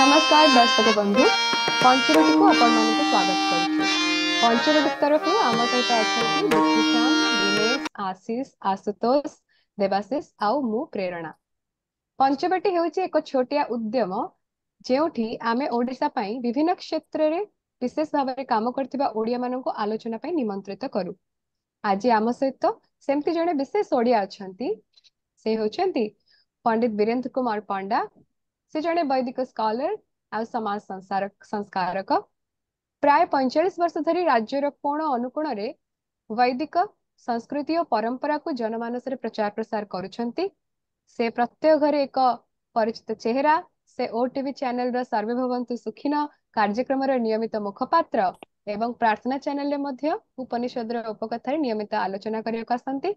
ନମସ୍କାର ଦର୍ଶକ ବନ୍ଧୁ, ପଞ୍ଚବଟୀକୁ ଆପଣମାନଙ୍କୁ ସ୍ୱାଗତ କରୁଛୁ। ପଞ୍ଚବଟୀ ତରଫରୁ ଆମ ସହିତ ଅଛନ୍ତି ଦୀପ୍ତିଶ୍ୟାମ, ଦିନେଶ, ଆଶିଷ, ଆଶୁତୋଷ, ଦେବାଶିଷ ଆଉ ମୁଁ ପ୍ରେରଣା। ପଞ୍ଚବଟୀ ହେଉଛି ଏକ ଛୋଟିଆ ଉଦ୍ୟମ ଯେଉଁଠି ଆମେ ଓଡ଼ିଶା ପାଇଁ ବିଭିନ୍ନ କ୍ଷେତ୍ରରେ ବିଶେଷ ଭାବରେ କାମ କରିଥିବା ଓଡ଼ିଆ ମାନଙ୍କୁ ଆଲୋଚନା ପାଇଁ ନିମନ୍ତ୍ରିତ କରୁ। ଆଜି ଆମ ସହିତ ସେମିତି ଜଣେ ବିଶେଷ ଓଡ଼ିଆ ଅଛନ୍ତି, ସେ ହେଉଛନ୍ତି ପଣ୍ଡିତ ବୀରେନ୍ଦ୍ର କୁମାର ପଣ୍ଡା। ସେ ଜଣେ ବୈଦିକ ସ୍କଲର ଆଉ ସମାଜ ସଂସ୍କାରକ। ପ୍ରାୟ 45 ବର୍ଷ ଧରି ରାଜ୍ୟର କୋଣ ଅନୁକୋଣରେ ବୈଦିକ ସଂସ୍କୃତି ଓ ପରମ୍ପରାକୁ ଜନମାନସରେ ପ୍ରଚାର ପ୍ରସାର କରୁଛନ୍ତି। ସେ ପ୍ରତ୍ୟେକ ଘରେ ଏକ ପରିଚିତ ଚେହେରା। ସେ ଓଟିଭି ଚ୍ୟାନେଲର ସର୍ବେ ଭବନ୍ତୁ ସୁଖିନ କାର୍ଯ୍ୟକ୍ରମର ନିୟମିତ ମୁଖପାତ୍ର ଏବଂ ପ୍ରାର୍ଥନା ଚ୍ୟାନେଲରେ ମଧ୍ୟ ଉପନିଷଦର ଉପକଥାରେ ନିୟମିତ ଆଲୋଚନା କରିବାକୁ ଆସନ୍ତି।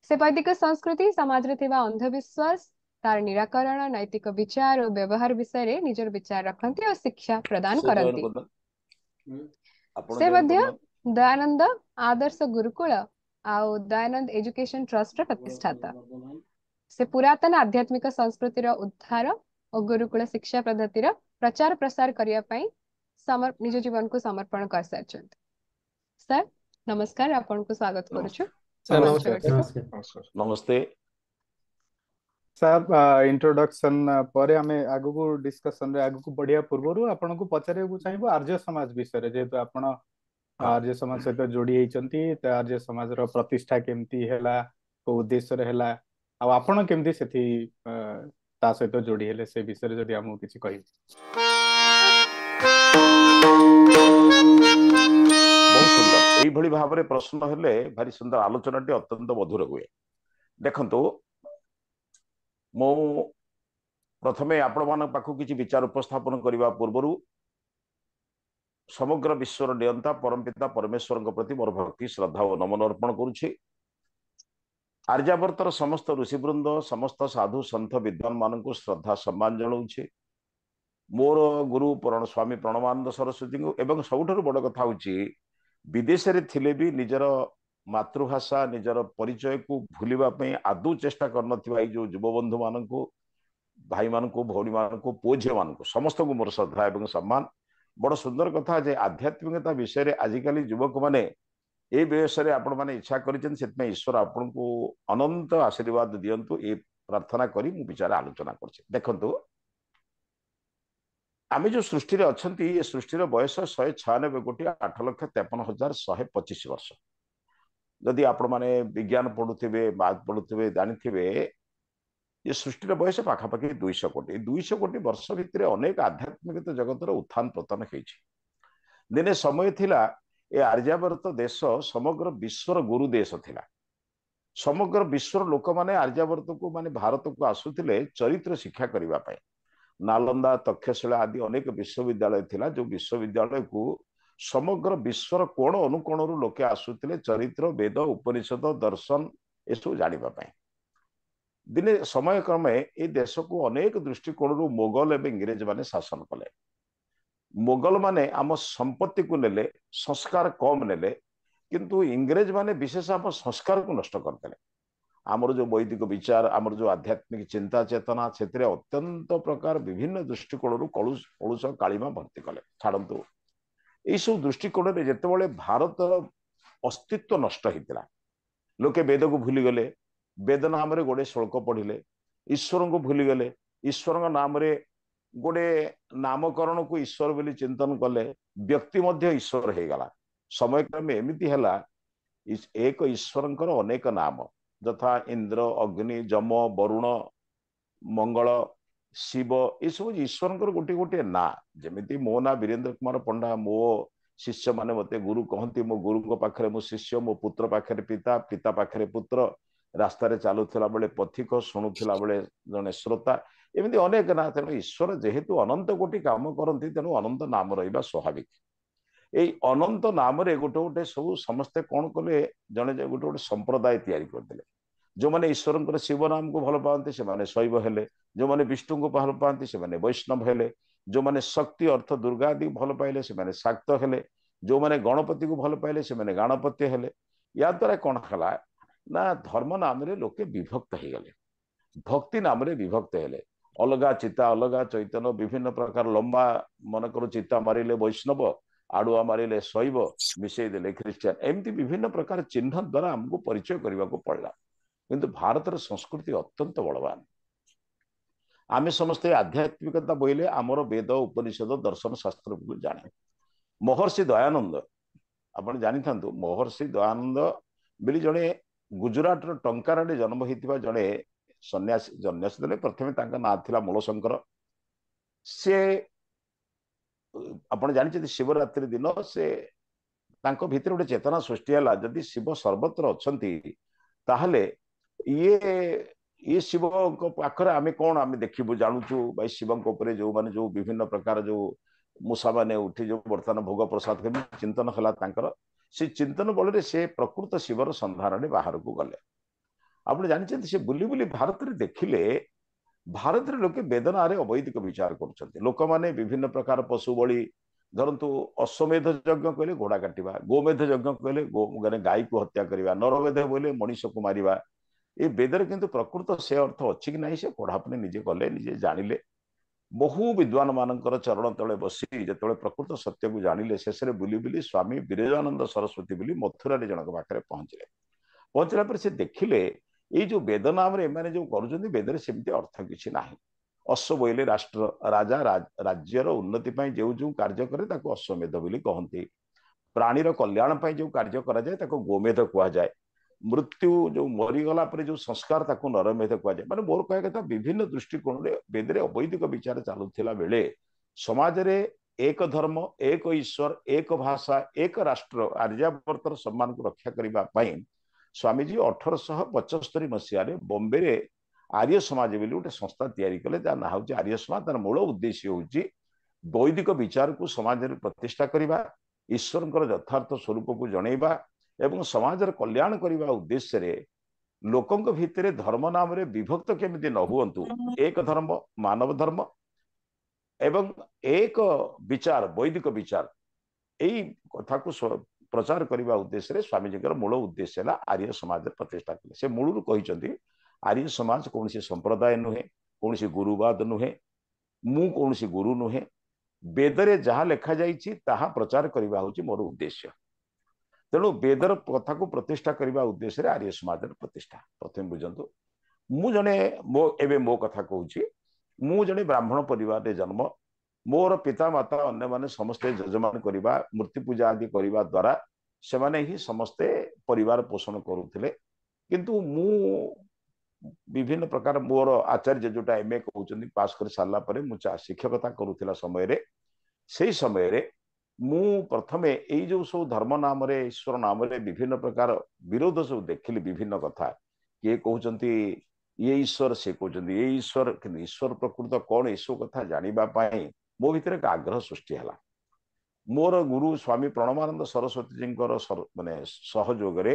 ସେ ବୈଦିକ ସଂସ୍କୃତି, ସମାଜରେ ଥିବା ଅନ୍ଧବିଶ୍ୱାସ, ତାର ନିରାକରଣ, ନୈତିକ ବିଚାର ଓ ବ୍ୟବହାର ବିଷୟରେ ନିଜର ବିଚାର ରଖନ୍ତି ଓ ଶିକ୍ଷା ପ୍ରଦାନ ସେ ଜଏନ୍ କରନ୍ତି। କରିଦେଲେ, ଆପଣ ସେ ଜଏନ୍ ମଧ୍ୟ କରିନାହାନ୍ତି। ଦୟାନନ୍ଦ ଆଦର୍ଶ ଗୁରୁକୁଳ ଆଉ ଦୟାନନ୍ଦ ଏଜୁକେସନ ଟ୍ରଷ୍ଟର ପ୍ରତିଷ୍ଠାତା। ସେ ପୁରାତନ ଆଧ୍ୟାତ୍ମିକ ସଂସ୍କୃତିର ଉଦ୍ଧାର ଓ ଗୁରୁକୁଳ ଶିକ୍ଷା ପଦ୍ଧତିର ପ୍ରଚାର ପ୍ରସାର କରିବା ପାଇଁ ନିଜ ଜୀବନକୁ ସମର୍ପଣ କରିସାରିଛନ୍ତି। ସାର୍ ନମସ୍କାର, ଆପଣଙ୍କୁ ସ୍ୱାଗତ କରୁଛୁ। ସାର୍ ନମସ୍କାର। ପଞ୍ଚବଟୀକୁ। ନମସ୍କାର। ନମସ୍ତେ ସାର୍, ଇଣ୍ଟ୍ରୋଡକ୍ସନ ପରେ ଆମେ ଆଗକୁ ଡିସ୍କସନ ରେ ଆଗକୁ ବଢିବା ପୂର୍ବରୁ ଆପଣଙ୍କୁ ପଚାରିବାକୁ ଚାହିଁବୁ ଆର୍ଯ୍ୟ ସମାଜ ବିଷୟରେ। ଯେହେତୁ ଆପଣ ଆର୍ଯ୍ୟ ସମାଜ ସହିତ ଯୋଡି ହେଇଛନ୍ତି, ତ ଆର୍ଯ୍ୟ ସମାଜର ପ୍ରତିଷ୍ଠା କେମିତି ହେଲା, କୋଉ ଉଦ୍ଦେଶ୍ୟରେ ହେଲା, ଆଉ ଆପଣ କେମିତି ସେଠି ତା ସହିତ ଯୋଡି ହେଲେ, ସେ ବିଷୟରେ ଯଦି ଆମକୁ କିଛି କହିବେ। ବହୁତ ସୁନ୍ଦର। ଏଇଭଳି ଭାବରେ ପ୍ରଶ୍ନ ହେଲେ ଭାରି ସୁନ୍ଦର, ଆଲୋଚନାଟି ଅତ୍ୟନ୍ତ ମଧୁର ହୁଏ। ଦେଖନ୍ତୁ, ମୁଁ ପ୍ରଥମେ ଆପଣମାନଙ୍କ ପାଖକୁ କିଛି ବିଚାର ଉପସ୍ଥାପନ କରିବା ପୂର୍ବରୁ ସମଗ୍ର ବିଶ୍ୱର ନିୟନ୍ତା ପରମପିତା ପରମେଶ୍ୱରଙ୍କ ପ୍ରତି ମୋର ଭକ୍ତି, ଶ୍ରଦ୍ଧା ଓ ନମନ ଅର୍ପଣ କରୁଛି। ଆର୍ଯ୍ୟାବର୍ତ୍ତର ସମସ୍ତ ଋଷିବୃନ୍ଦ, ସମସ୍ତ ସାଧୁ ସନ୍ଥ ବିଦ୍ୱାନ ମାନଙ୍କୁ ଶ୍ରଦ୍ଧା ସମ୍ମାନ ଜଣାଉଛି। ମୋର ଗୁରୁ ସ୍ୱାମୀ ପ୍ରଣବାନନ୍ଦ ସରସ୍ୱତୀଙ୍କୁ, ଏବଂ ସବୁଠାରୁ ବଡ଼ କଥା ହଉଛି ବିଦେଶରେ ଥିଲେ ବି ନିଜର ମାତୃଭାଷା, ନିଜର ପରିଚୟକୁ ଭୁଲିବା ପାଇଁ ଆଦୌ ଚେଷ୍ଟା କରିନଥିବା ଏଇ ଯୋଉ ଯୁବବନ୍ଧୁ ମାନଙ୍କୁ, ଭାଇମାନଙ୍କୁ, ଭଉଣୀମାନଙ୍କୁ, ପୁଅ ଝିଅମାନଙ୍କୁ ସମସ୍ତଙ୍କୁ ମୋର ଶ୍ରଦ୍ଧା ଏବଂ ସମ୍ମାନ। ବଡ଼ ସୁନ୍ଦର କଥା ଯେ ଆଧ୍ୟାତ୍ମିକତା ବିଷୟରେ ଆଜିକାଲି ଯୁବକମାନେ ଏଇ ବୟସରେ ଆପଣମାନେ ଇଚ୍ଛା କରିଛନ୍ତି, ସେଥିପାଇଁ ଈଶ୍ୱର ଆପଣଙ୍କୁ ଅନନ୍ତ ଆଶୀର୍ବାଦ ଦିଅନ୍ତୁ, ଏ ପ୍ରାର୍ଥନା କରି ମୁଁ ବିଚାର ଆଲୋଚନା କରୁଛି। ଦେଖନ୍ତୁ, ଆମେ ଯୋଉ ସୃଷ୍ଟିରେ ଅଛନ୍ତି, ଏ ସୃଷ୍ଟିର ବୟସ 196,08,53,125 ବର୍ଷ। ଯଦି ଆପଣମାନେ ବିଜ୍ଞାନ ପଢୁଥିବେ, ମ୍ୟାଥ ପଢୁଥିବେ, ଜାଣିଥିବେ ଏ ସୃଷ୍ଟିର ବୟସ ପାଖାପାଖି 200 କୋଟି। 200 କୋଟି ବର୍ଷ ଭିତରେ ଅନେକ ଆଧ୍ୟାତ୍ମିକତା ଜଗତର ଉତ୍ଥାନ ପତନ ହେଇଛି। ଦିନେ ସମୟ ଥିଲା ଏ ଆର୍ଯ୍ୟାବର୍ତ୍ତ ଦେଶ ସମଗ୍ର ବିଶ୍ୱର ଗୁରୁ ଦେଶ ଥିଲା। ସମଗ୍ର ବିଶ୍ୱର ଲୋକମାନେ ଆର୍ଯ୍ୟାବର୍ତ୍ତକୁ ମାନେ ଭାରତକୁ ଆସୁଥିଲେ ଚରିତ୍ର ଶିକ୍ଷା କରିବା ପାଇଁ। ନାଲନ୍ଦା, ତକ୍ଷଶିଳା ଆଦି ଅନେକ ବିଶ୍ୱବିଦ୍ୟାଳୟ ଥିଲା, ଯୋଉ ବିଶ୍ୱବିଦ୍ୟାଳୟକୁ ସମଗ୍ର ବିଶ୍ୱର କୋଣ ଅନୁକୋଣରୁ ଲୋକେ ଆସୁଥିଲେ ଚରିତ୍ର, ବେଦ, ଉପନିଷଦ, ଦର୍ଶନ ଏସବୁ ଜାଣିବା ପାଇଁ। ଦିନେ ସମୟକ୍ରମେ ଏ ଦେଶକୁ ଅନେକ ଦୃଷ୍ଟିକୋଣରୁ ମୋଗଲ ଏବଂ ଇଂରେଜ ମାନେ ଶାସନ କଲେ। ମୋଗଲ ମାନେ ଆମ ସମ୍ପତ୍ତିକୁ ନେଲେ, ସଂସ୍କାର କମ ନେଲେ, କିନ୍ତୁ ଇଂରେଜ ମାନେ ବିଶେଷ ଆମ ସଂସ୍କାରକୁ ନଷ୍ଟ କରିଦେଲେ। ଆମର ଯୋଉ ବୈଦିକ ବିଚାର, ଆମର ଯୋଉ ଆଧ୍ୟାତ୍ମିକ ଚିନ୍ତା ଚେତନା, ସେଥିରେ ଅତ୍ୟନ୍ତ ପ୍ରକାର ବିଭିନ୍ନ ଦୃଷ୍ଟିକୋଣରୁ କଳୁଷ କାଳିମା ଭର୍ତ୍ତି କଲେ। ଛାଡ଼ନ୍ତୁ, ଏଇସବୁ ଦୃଷ୍ଟିକୋଣରେ ଯେତେବେଳେ ଭାରତର ଅସ୍ତିତ୍ୱ ନଷ୍ଟ ହେଇଥିଲା, ଲୋକେ ବେଦକୁ ଭୁଲିଗଲେ, ବେଦ ନାମରେ ଗୋଟେ ଶ୍ଳୋକ ପଢିଲେ, ଈଶ୍ୱରଙ୍କୁ ଭୁଲିଗଲେ, ଈଶ୍ୱରଙ୍କ ନାମରେ ଗୋଟେ ନାମକରଣକୁ ଈଶ୍ୱର ବୋଲି ଚିନ୍ତନ କଲେ, ବ୍ୟକ୍ତି ମଧ୍ୟ ଈଶ୍ୱର ହେଇଗଲା। ସମୟକ୍ରମେ ଏମିତି ହେଲା, ଏକ ଈଶ୍ୱରଙ୍କର ଅନେକ ନାମ, ଯଥା ଇନ୍ଦ୍ର, ଅଗ୍ନି, ଯମ, ବରୁଣ, ମଙ୍ଗଳ, ଶିବ, ଏସବୁ ଈଶ୍ୱରଙ୍କର ଗୋଟିଏ ଗୋଟିଏ ନାଁ। ଯେମିତି ମୋ ନାଁ ବୀରେନ୍ଦ୍ର କୁମାର ପଣ୍ଡା, ମୋ ଶିଷ୍ୟମାନେ ମତେ ଗୁରୁ କହନ୍ତି, ମୋ ଗୁରୁଙ୍କ ପାଖରେ ମୁଁ ଶିଷ୍ୟ, ମୋ ପୁତ୍ର ପାଖରେ ପିତା, ପିତା ପାଖରେ ପୁତ୍ର, ରାସ୍ତାରେ ଚାଲୁଥିଲା ବେଳେ ପଥିକ, ଶୁଣୁଥିଲା ବେଳେ ଜଣେ ଶ୍ରୋତା, ଏମିତି ଅନେକ ନାଁ। ତେଣୁ ଈଶ୍ୱର ଯେହେତୁ ଅନନ୍ତ କୋଟି କାମ କରନ୍ତି, ତେଣୁ ଅନନ୍ତ ନାମ ରହିବା ସ୍ୱାଭାବିକ। ଏଇ ଅନନ୍ତ ନାମରେ ଗୋଟେ ଗୋଟେ ସବୁ ସମସ୍ତେ କଣ କଲେ, ଜଣେ ଗୋଟେ ଗୋଟେ ସମ୍ପ୍ରଦାୟ ତିଆରି କରିଦେଲେ। ଯୋଉମାନେ ଈଶ୍ୱରଙ୍କର ଶିବ ନାମକୁ ଭଲ ପାଆନ୍ତି ସେମାନେ ଶୈବ ହେଲେ, ଯୋଉମାନେ ବିଷ୍ଣୁଙ୍କୁ ଭଲ ପାଆନ୍ତି ସେମାନେ ବୈଷ୍ଣବ ହେଲେ, ଯୋଉମାନେ ଶକ୍ତି ଅର୍ଥ ଦୁର୍ଗା ଆଦି ଭଲ ପାଇଲେ ସେମାନେ ଶାକ୍ତ ହେଲେ, ଯୋଉମାନେ ଗଣପତିକୁ ଭଲ ପାଇଲେ ସେମାନେ ଗାଣପତ୍ୟ ହେଲେ। ୟା ଦ୍ୱାରା କଣ ହେଲା ନା, ଧର୍ମ ନାମରେ ଲୋକେ ବିଭକ୍ତ ହେଇଗଲେ, ଭକ୍ତି ନାମରେ ବିଭକ୍ତ ହେଲେ। ଅଲଗା ଚିତା, ଅଲଗା ଚୈତନ୍ୟ, ବିଭିନ୍ନ ପ୍ରକାର ଲମ୍ବା ମନେକର ଚିତା ମାରିଲେ ବୈଷ୍ଣବ, ଆଡୁଆ ମାରିଲେ ଶୈବ, ମିଶେଇ ଦେଲେ ଖ୍ରୀଷ୍ଟିଆନ, ଏମିତି ବିଭିନ୍ନ ପ୍ରକାର ଚିହ୍ନ ଦ୍ୱାରା ଆମକୁ ପରିଚୟ କରିବାକୁ ପଡିଲା। କିନ୍ତୁ ଭାରତର ସଂସ୍କୃତି ଅତ୍ୟନ୍ତ ବଳବାନ। ଆମେ ସମସ୍ତେ ଆଧ୍ୟାତ୍ମିକତା ବୋଇଲେ ଆମର ବେଦ, ଉପନିଷଦ, ଦର୍ଶନ ଶାସ୍ତ୍ରକୁ ଜାଣେ। ମହର୍ଷି ଦୟାନନ୍ଦ, ଆପଣ ଜାଣିଥାନ୍ତୁ, ମହର୍ଷି ଦୟାନନ୍ଦ ବୋଲି ଜଣେ ଗୁଜୁରାଟର ଟଙ୍କାରରେ ଜନ୍ମ ହେଇଥିବା ଜଣେ ସନ୍ନ୍ୟାସୀ, ସନ୍ନ୍ୟାସୀ ଦେଲେ ପ୍ରଥମେ ତାଙ୍କ ନାଁ ଥିଲା ମୂଳଶଙ୍କର। ସେ ଆପଣ ଜାଣିଛନ୍ତି ଶିବରାତ୍ରି ଦିନ ସେ ତାଙ୍କ ଭିତରେ ଗୋଟେ ଚେତନା ସୃଷ୍ଟି ହେଲା, ଯଦି ଶିବ ସର୍ବତ୍ର ଅଛନ୍ତି ତାହେଲେ ଇଏ ଶିବଙ୍କ ପାଖରେ ଆମେ କଣ ଆମେ ଦେଖିବୁ ଜାଣୁଛୁ ଭାଇ। ଶିବଙ୍କ ଉପରେ ଯୋଉମାନେ ଯୋଉ ବିଭିନ୍ନ ପ୍ରକାର ଯୋଉ ମୂଷାମାନେ ଉଠି ଯୋଉ ବର୍ତ୍ତମାନ ଭୋଗ ପ୍ରସାଦ ଚିନ୍ତନ ହେଲା ତାଙ୍କର, ସେ ଚିନ୍ତନ ବଳରେ ସେ ପ୍ରକୃତ ଶିବର ସନ୍ଧାନରେ ବାହାରକୁ ଗଲେ। ଆପଣ ଜାଣିଛନ୍ତି ସେ ବୁଲି ବୁଲି ଭାରତରେ ଦେଖିଲେ ଭାରତରେ ଲୋକେ ବେଦନାରେ ଅବୈଦିକ ବିଚାର କରୁଛନ୍ତି। ଲୋକମାନେ ବିଭିନ୍ନ ପ୍ରକାର ପଶୁ ବଳି, ଧରନ୍ତୁ ଅଶ୍ୱମେଧ ଯଜ୍ଞ କହିଲେ ଘୋଡ଼ା କାଟିବା, ଗୋମେଧ ଯଜ୍ଞ କହିଲେ ମାନେ ଗାଈକୁ ହତ୍ୟା କରିବା, ନରମେଧ ବୋଇଲେ ମଣିଷକୁ ମାରିବା। ଏ ବେଦରେ କିନ୍ତୁ ପ୍ରକୃତ ସେ ଅର୍ଥ ଅଛି କି ନାହିଁ ସେ ପଢାପଢି ନିଜେ କଲେ, ନିଜେ ଜାଣିଲେ। ବହୁ ବିଦ୍ୱାନ ମାନଙ୍କର ଚରଣ ତଳେ ବସି ଯେତେବେଳେ ପ୍ରକୃତ ସତ୍ୟକୁ ଜାଣିଲେ, ଶେଷରେ ବୁଲି ବୁଲି ସ୍ୱାମୀ ବିରଜାନନ୍ଦ ସରସ୍ୱତୀ ବୋଲି ମଥୁରାରେ ଜଣଙ୍କ ପାଖରେ ପହଞ୍ଚିଲେ। ପହଞ୍ଚିଲା ପରେ ସେ ଦେଖିଲେ ଏଇ ଯୋଉ ବେଦ ନାମରେ ଏମାନେ ଯୋଉ କରୁଛନ୍ତି ବେଦରେ ସେମିତି ଅର୍ଥ କିଛି ନାହିଁ। ଅଶ୍ୱ ବୋଇଲେ ରାଷ୍ଟ୍ର, ରାଜା ରାଜ୍ୟର ଉନ୍ନତି ପାଇଁ ଯେଉଁ ଯେଉଁ କାର୍ଯ୍ୟ କରେ ତାକୁ ଅଶ୍ୱମେଧ ବୋଲି କହନ୍ତି। ପ୍ରାଣୀର କଲ୍ୟାଣ ପାଇଁ ଯୋଉ କାର୍ଯ୍ୟ କରାଯାଏ ତାକୁ ଗୋମେଧ କୁହାଯାଏ। ମୃତ୍ୟୁ ଯୋଉ ମରିଗଲା ପରେ ଯୋଉ ସଂସ୍କାର ତାକୁ ନରମେଧ କୁହାଯାଏ। ମାନେ ମୋର କହିବା କଥା ବିଭିନ୍ନ ଦୃଷ୍ଟିକୋଣରେ ବେଦରେ ଅବୈଦିକ ବିଚାର ଚାଲୁଥିଲା ବେଳେ ସମାଜରେ ଏକ ଧର୍ମ, ଏକ ଈଶ୍ୱର, ଏକ ଭାଷା, ଏକ ରାଷ୍ଟ୍ର, ଆର୍ଯ୍ୟାବର୍ତ୍ତର ସମ୍ମାନକୁ ରକ୍ଷା କରିବା ପାଇଁ ସ୍ୱାମୀଜୀ 1875 ମସିହାରେ ବମ୍ବେରେ ଆର୍ୟ ସମାଜ ବୋଲି ଗୋଟେ ସଂସ୍ଥା ତିଆରି କଲେ, ଯାହା ନାଁ ହଉଛି ଆର୍ୟ ସମାଜ। ତାର ମୂଳ ଉଦ୍ଦେଶ୍ୟ ହଉଛି ବୈଦିକ ବିଚାରକୁ ସମାଜରେ ପ୍ରତିଷ୍ଠା କରିବା, ଈଶ୍ୱରଙ୍କର ଯଥାର୍ଥ ସ୍ୱରୂପକୁ ଜଣେଇବା ଏବଂ ସମାଜର କଲ୍ୟାଣ କରିବା ଉଦ୍ଦେଶ୍ୟରେ ଲୋକଙ୍କ ଭିତରେ ଧର୍ମ ନାମରେ ବିଭକ୍ତ କେମିତି ନ ହୁଅନ୍ତୁ, ଏକ ଧର୍ମ ମାନବ ଧର୍ମ ଏବଂ ଏକ ବିଚାର ବୈଦିକ ବିଚାର, ଏଇ କଥାକୁ ପ୍ରଚାର କରିବା ଉଦ୍ଦେଶ୍ୟରେ ସ୍ୱାମୀଜୀଙ୍କର ମୂଳ ଉଦ୍ଦେଶ୍ୟ ହେଲା ଆର୍ୟ ସମାଜ ପ୍ରତିଷ୍ଠା କଲେ। ସେ ମୂଳରୁ କହିଛନ୍ତି ଆର୍ୟ ସମାଜ କୌଣସି ସମ୍ପ୍ରଦାୟ ନୁହେଁ, କୌଣସି ଗୁରୁବାଦ ନୁହେଁ, ମୁଁ କୌଣସି ଗୁରୁ ନୁହେଁ, ବେଦରେ ଯାହା ଲେଖାଯାଇଛି ତାହା ପ୍ରଚାର କରିବା ହେଉଛି ମୋର ଉଦ୍ଦେଶ୍ୟ। ତେଣୁ ବେଦର କଥାକୁ ପ୍ରତିଷ୍ଠା କରିବା ଉଦ୍ଦେଶ୍ୟରେ ଆର୍ୟ ସମାଜର ପ୍ରତିଷ୍ଠା। ପ୍ରଥମେ ବୁଝନ୍ତୁ, ମୁଁ ଜଣେ ଏବେ ମୋ କଥା କହୁଛି, ମୁଁ ଜଣେ ବ୍ରାହ୍ମଣ ପରିବାରରେ ଜନ୍ମ। ମୋର ପିତା ମାତା ଅନ୍ୟମାନେ ସମସ୍ତେ ଯଜମାନ କରିବା, ମୂର୍ତ୍ତି ପୂଜା ଆଦି କରିବା ଦ୍ୱାରା ସେମାନେ ହିଁ ସମସ୍ତେ ପରିବାର ପୋଷଣ କରୁଥିଲେ। କିନ୍ତୁ ମୁଁ ବିଭିନ୍ନ ପ୍ରକାର ମୋର ଆଚାର୍ଯ୍ୟ ଯୋଉଟା ଏମଏ କହୁଛନ୍ତି ପାସ୍ କରି ସାରିଲା ପରେ ମୁଁ ଶିକ୍ଷକତା କରୁଥିଲା ସମୟରେ, ସେଇ ସମୟରେ ମୁଁ ପ୍ରଥମେ ଏଇ ଯୋଉ ସବୁ ଧର୍ମ ନାମରେ ଈଶ୍ୱର ନାମରେ ବିଭିନ୍ନ ପ୍ରକାର ବିରୋଧ ସବୁ ଦେଖିଲି, ବିଭିନ୍ନ କଥା। କିଏ କହୁଛନ୍ତି ଇଏ ଈଶ୍ୱର, ସେ କହୁଛନ୍ତି ଇଏ ଈଶ୍ୱର, କିନ୍ତୁ ଈଶ୍ୱର ପ୍ରକୃତ କଣ ଏସବୁ କଥା ଜାଣିବା ପାଇଁ ମୋ ଭିତରେ ଏକ ଆଗ୍ରହ ସୃଷ୍ଟି ହେଲା। ମୋର ଗୁରୁ ସ୍ୱାମୀ ପ୍ରଣବାନନ୍ଦ ସରସ୍ୱତୀଜୀଙ୍କର ମାନେ ସହଯୋଗରେ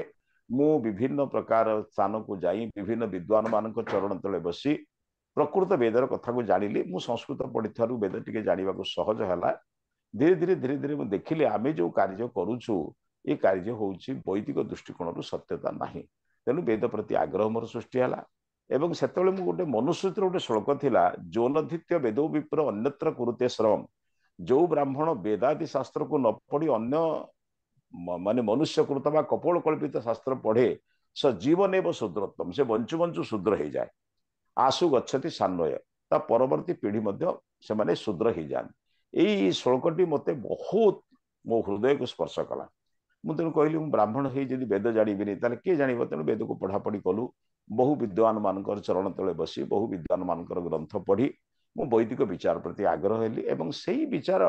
ମୁଁ ବିଭିନ୍ନ ପ୍ରକାର ସ୍ଥାନକୁ ଯାଇ ବିଭିନ୍ନ ବିଦ୍ୱାନ ମାନଙ୍କ ଚରଣ ତଳେ ବସି ପ୍ରକୃତ ବେଦର କଥାକୁ ଜାଣିଲି। ମୁଁ ସଂସ୍କୃତ ପଢିଥିବାରୁ ବେଦ ଟିକେ ଜାଣିବାକୁ ସହଜ ହେଲା। ଧୀରେ ଧୀରେ ଧୀରେ ଧୀରେ ମୁଁ ଦେଖିଲି ଆମେ ଯୋଉ କାର୍ଯ୍ୟ କରୁଛୁ ଏ କାର୍ଯ୍ୟ ହଉଛି ବୈଦିକ ଦୃଷ୍ଟିକୋଣରୁ ସତ୍ୟତା ନାହିଁ। ତେଣୁ ବେଦ ପ୍ରତି ଆଗ୍ରହ ମୋର ସୃଷ୍ଟି ହେଲା। ଏବଂ ସେତେବେଳେ ମୁଁ ଗୋଟେ ମନୁସୂତ୍ର ଗୋଟେ ଶ୍ଲୋକ ଥିଲା, ଯୌନଧିତ୍ୟ ବେଦୋ ବିପ୍ର ଅନ୍ୟତ୍ର କୁରୁତେ ଶ୍ରମ। ଯୋଉ ବ୍ରାହ୍ମଣ ବେଦାଦି ଶାସ୍ତ୍ରକୁ ନ ପଢି ଅନ୍ୟ ମାନେ ମନୁଷ୍ୟକୃତ ବା କପୋଳ କଳ୍ପିତ ଶାସ୍ତ୍ର ପଢେ, ସ ଜୀବନେବ ଶୂଦ୍ରତ୍ୱମ, ସେ ବଞ୍ଚୁ ବଞ୍ଚୁ ଶୂଦ୍ର ହେଇଯାଏ। ଆସୁ ଗଚ୍ଛତି ସାନ୍ୱୟ, ତା ପରବର୍ତ୍ତୀ ପିଢି ମଧ୍ୟ ସେମାନେ ଶୂଦ୍ର ହେଇଯାଆନ୍ତି। ଏଇ ଶ୍ଲୋକଟି ମତେ ବହୁତ ମୋ ହୃଦୟକୁ ସ୍ପର୍ଶ କଲା। ମୁଁ ତେଣୁ କହିଲି ମୁଁ ବ୍ରାହ୍ମଣ ହେଇ ଯଦି ବେଦ ଜାଣିବିନି ତାହେଲେ କିଏ ଜାଣିବ? ତେଣୁ ବେଦକୁ ପଢାପଢି କଲୁ, ବହୁ ବିଦ୍ୱାନ ମାନଙ୍କର ଚରଣ ତଳେ ବସି ବହୁ ବିଦ୍ୱାନ ମାନଙ୍କର ଗ୍ରନ୍ଥ ପଢି ମୁଁ ବୈଦିକ ବିଚାର ପ୍ରତି ଆଗ୍ରହ ହେଲି। ଏବଂ ସେଇ ବିଚାର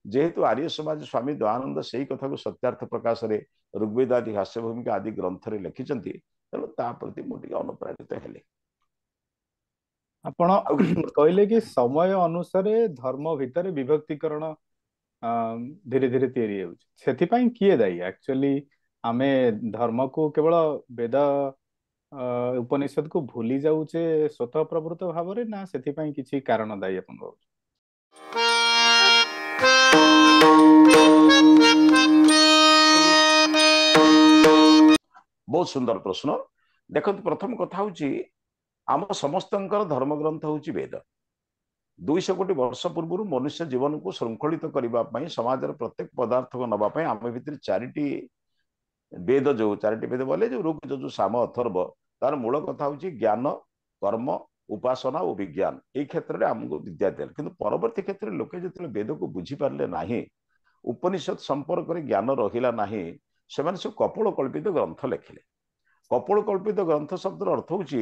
ଯେହେତୁ ଆର୍ୟ ସମାଜ ସ୍ୱାମୀ ଦୟାନନ୍ଦ ସେଇ କଥାକୁ ସତ୍ୟାର୍ଥ ପ୍ରକାଶରେ ଋଗ୍ବେଦ ଆଦି ଭାଷ୍ୟ ଭୂମିକା ଆଦି ଗ୍ରନ୍ଥରେ ଲେଖିଛନ୍ତି, ତେଣୁ ତା ପ୍ରତି ମୁଁ ଟିକେ ଅନୁପ୍ରାଣିତ ହେଲି। ଆପଣ କହିଲେ କି ସମୟ ଅନୁସାରେ ଧର୍ମ ଭିତରେ ବିଭକ୍ତିକରଣ ଧୀରେ ଧୀରେ ତିଆରି ହେଉଛି, ସେଥିପାଇଁ କିଏ ଦାୟୀ? ଆକ୍ଚୁଆଲି ଆମେ ଧର୍ମକୁ କେବଳ ବେଦ ଉପନିଷଦକୁ ଭୁଲି ଯାଉଛେ ସ୍ୱତଃ ପ୍ରବୃତ୍ତ ଭାବରେ, ନା ସେଥିପାଇଁ କିଛି କାରଣ ଦାୟୀ ଆପଣ ଭାବୁଛନ୍ତି? ବହୁତ ସୁନ୍ଦର ପ୍ରଶ୍ନ। ଦେଖନ୍ତୁ, ପ୍ରଥମ କଥା ହଉଛି ଆମ ସମସ୍ତଙ୍କର ଧର୍ମଗ୍ରନ୍ଥ ହଉଛି ବେଦ। 200 କୋଟି ବର୍ଷ ପୂର୍ବରୁ ମନୁଷ୍ୟ ଜୀବନକୁ ଶୃଙ୍ଖଳିତ କରିବା ପାଇଁ, ସମାଜର ପ୍ରତ୍ୟେକ ପଦାର୍ଥକୁ ନବା ପାଇଁ ଆମ ଭିତରେ 4ଟି ବେଦ, ଯୋଉ 4ଟି ବେଦ ବୋଲେ ଯୋଉ ଋକ୍, ଯଜୁ, ସାମ, ଅଥର୍ବ, ତାର ମୂଳ କଥା ହଉଛି ଜ୍ଞାନ, କର୍ମ, ଉପାସନା ଓ ବିଜ୍ଞାନ। ଏଇ କ୍ଷେତ୍ରରେ ଆମକୁ ବିଦ୍ୟା ଦେଲେ। କିନ୍ତୁ ପରବର୍ତ୍ତୀ କ୍ଷେତ୍ରରେ ଲୋକେ ଯେତେବେଳେ ବେଦକୁ ବୁଝିପାରିଲେ ନାହିଁ, ଉପନିଷଦ ସମ୍ପର୍କରେ ଜ୍ଞାନ ରହିଲା ନାହିଁ, ସେମାନେ ସବୁ କପୋଳ କଳ୍ପିତ ଗ୍ରନ୍ଥ ଲେଖିଲେ। କପୋଳ କଳ୍ପିତ ଗ୍ରନ୍ଥ ଶବ୍ଦର ଅର୍ଥ ହଉଛି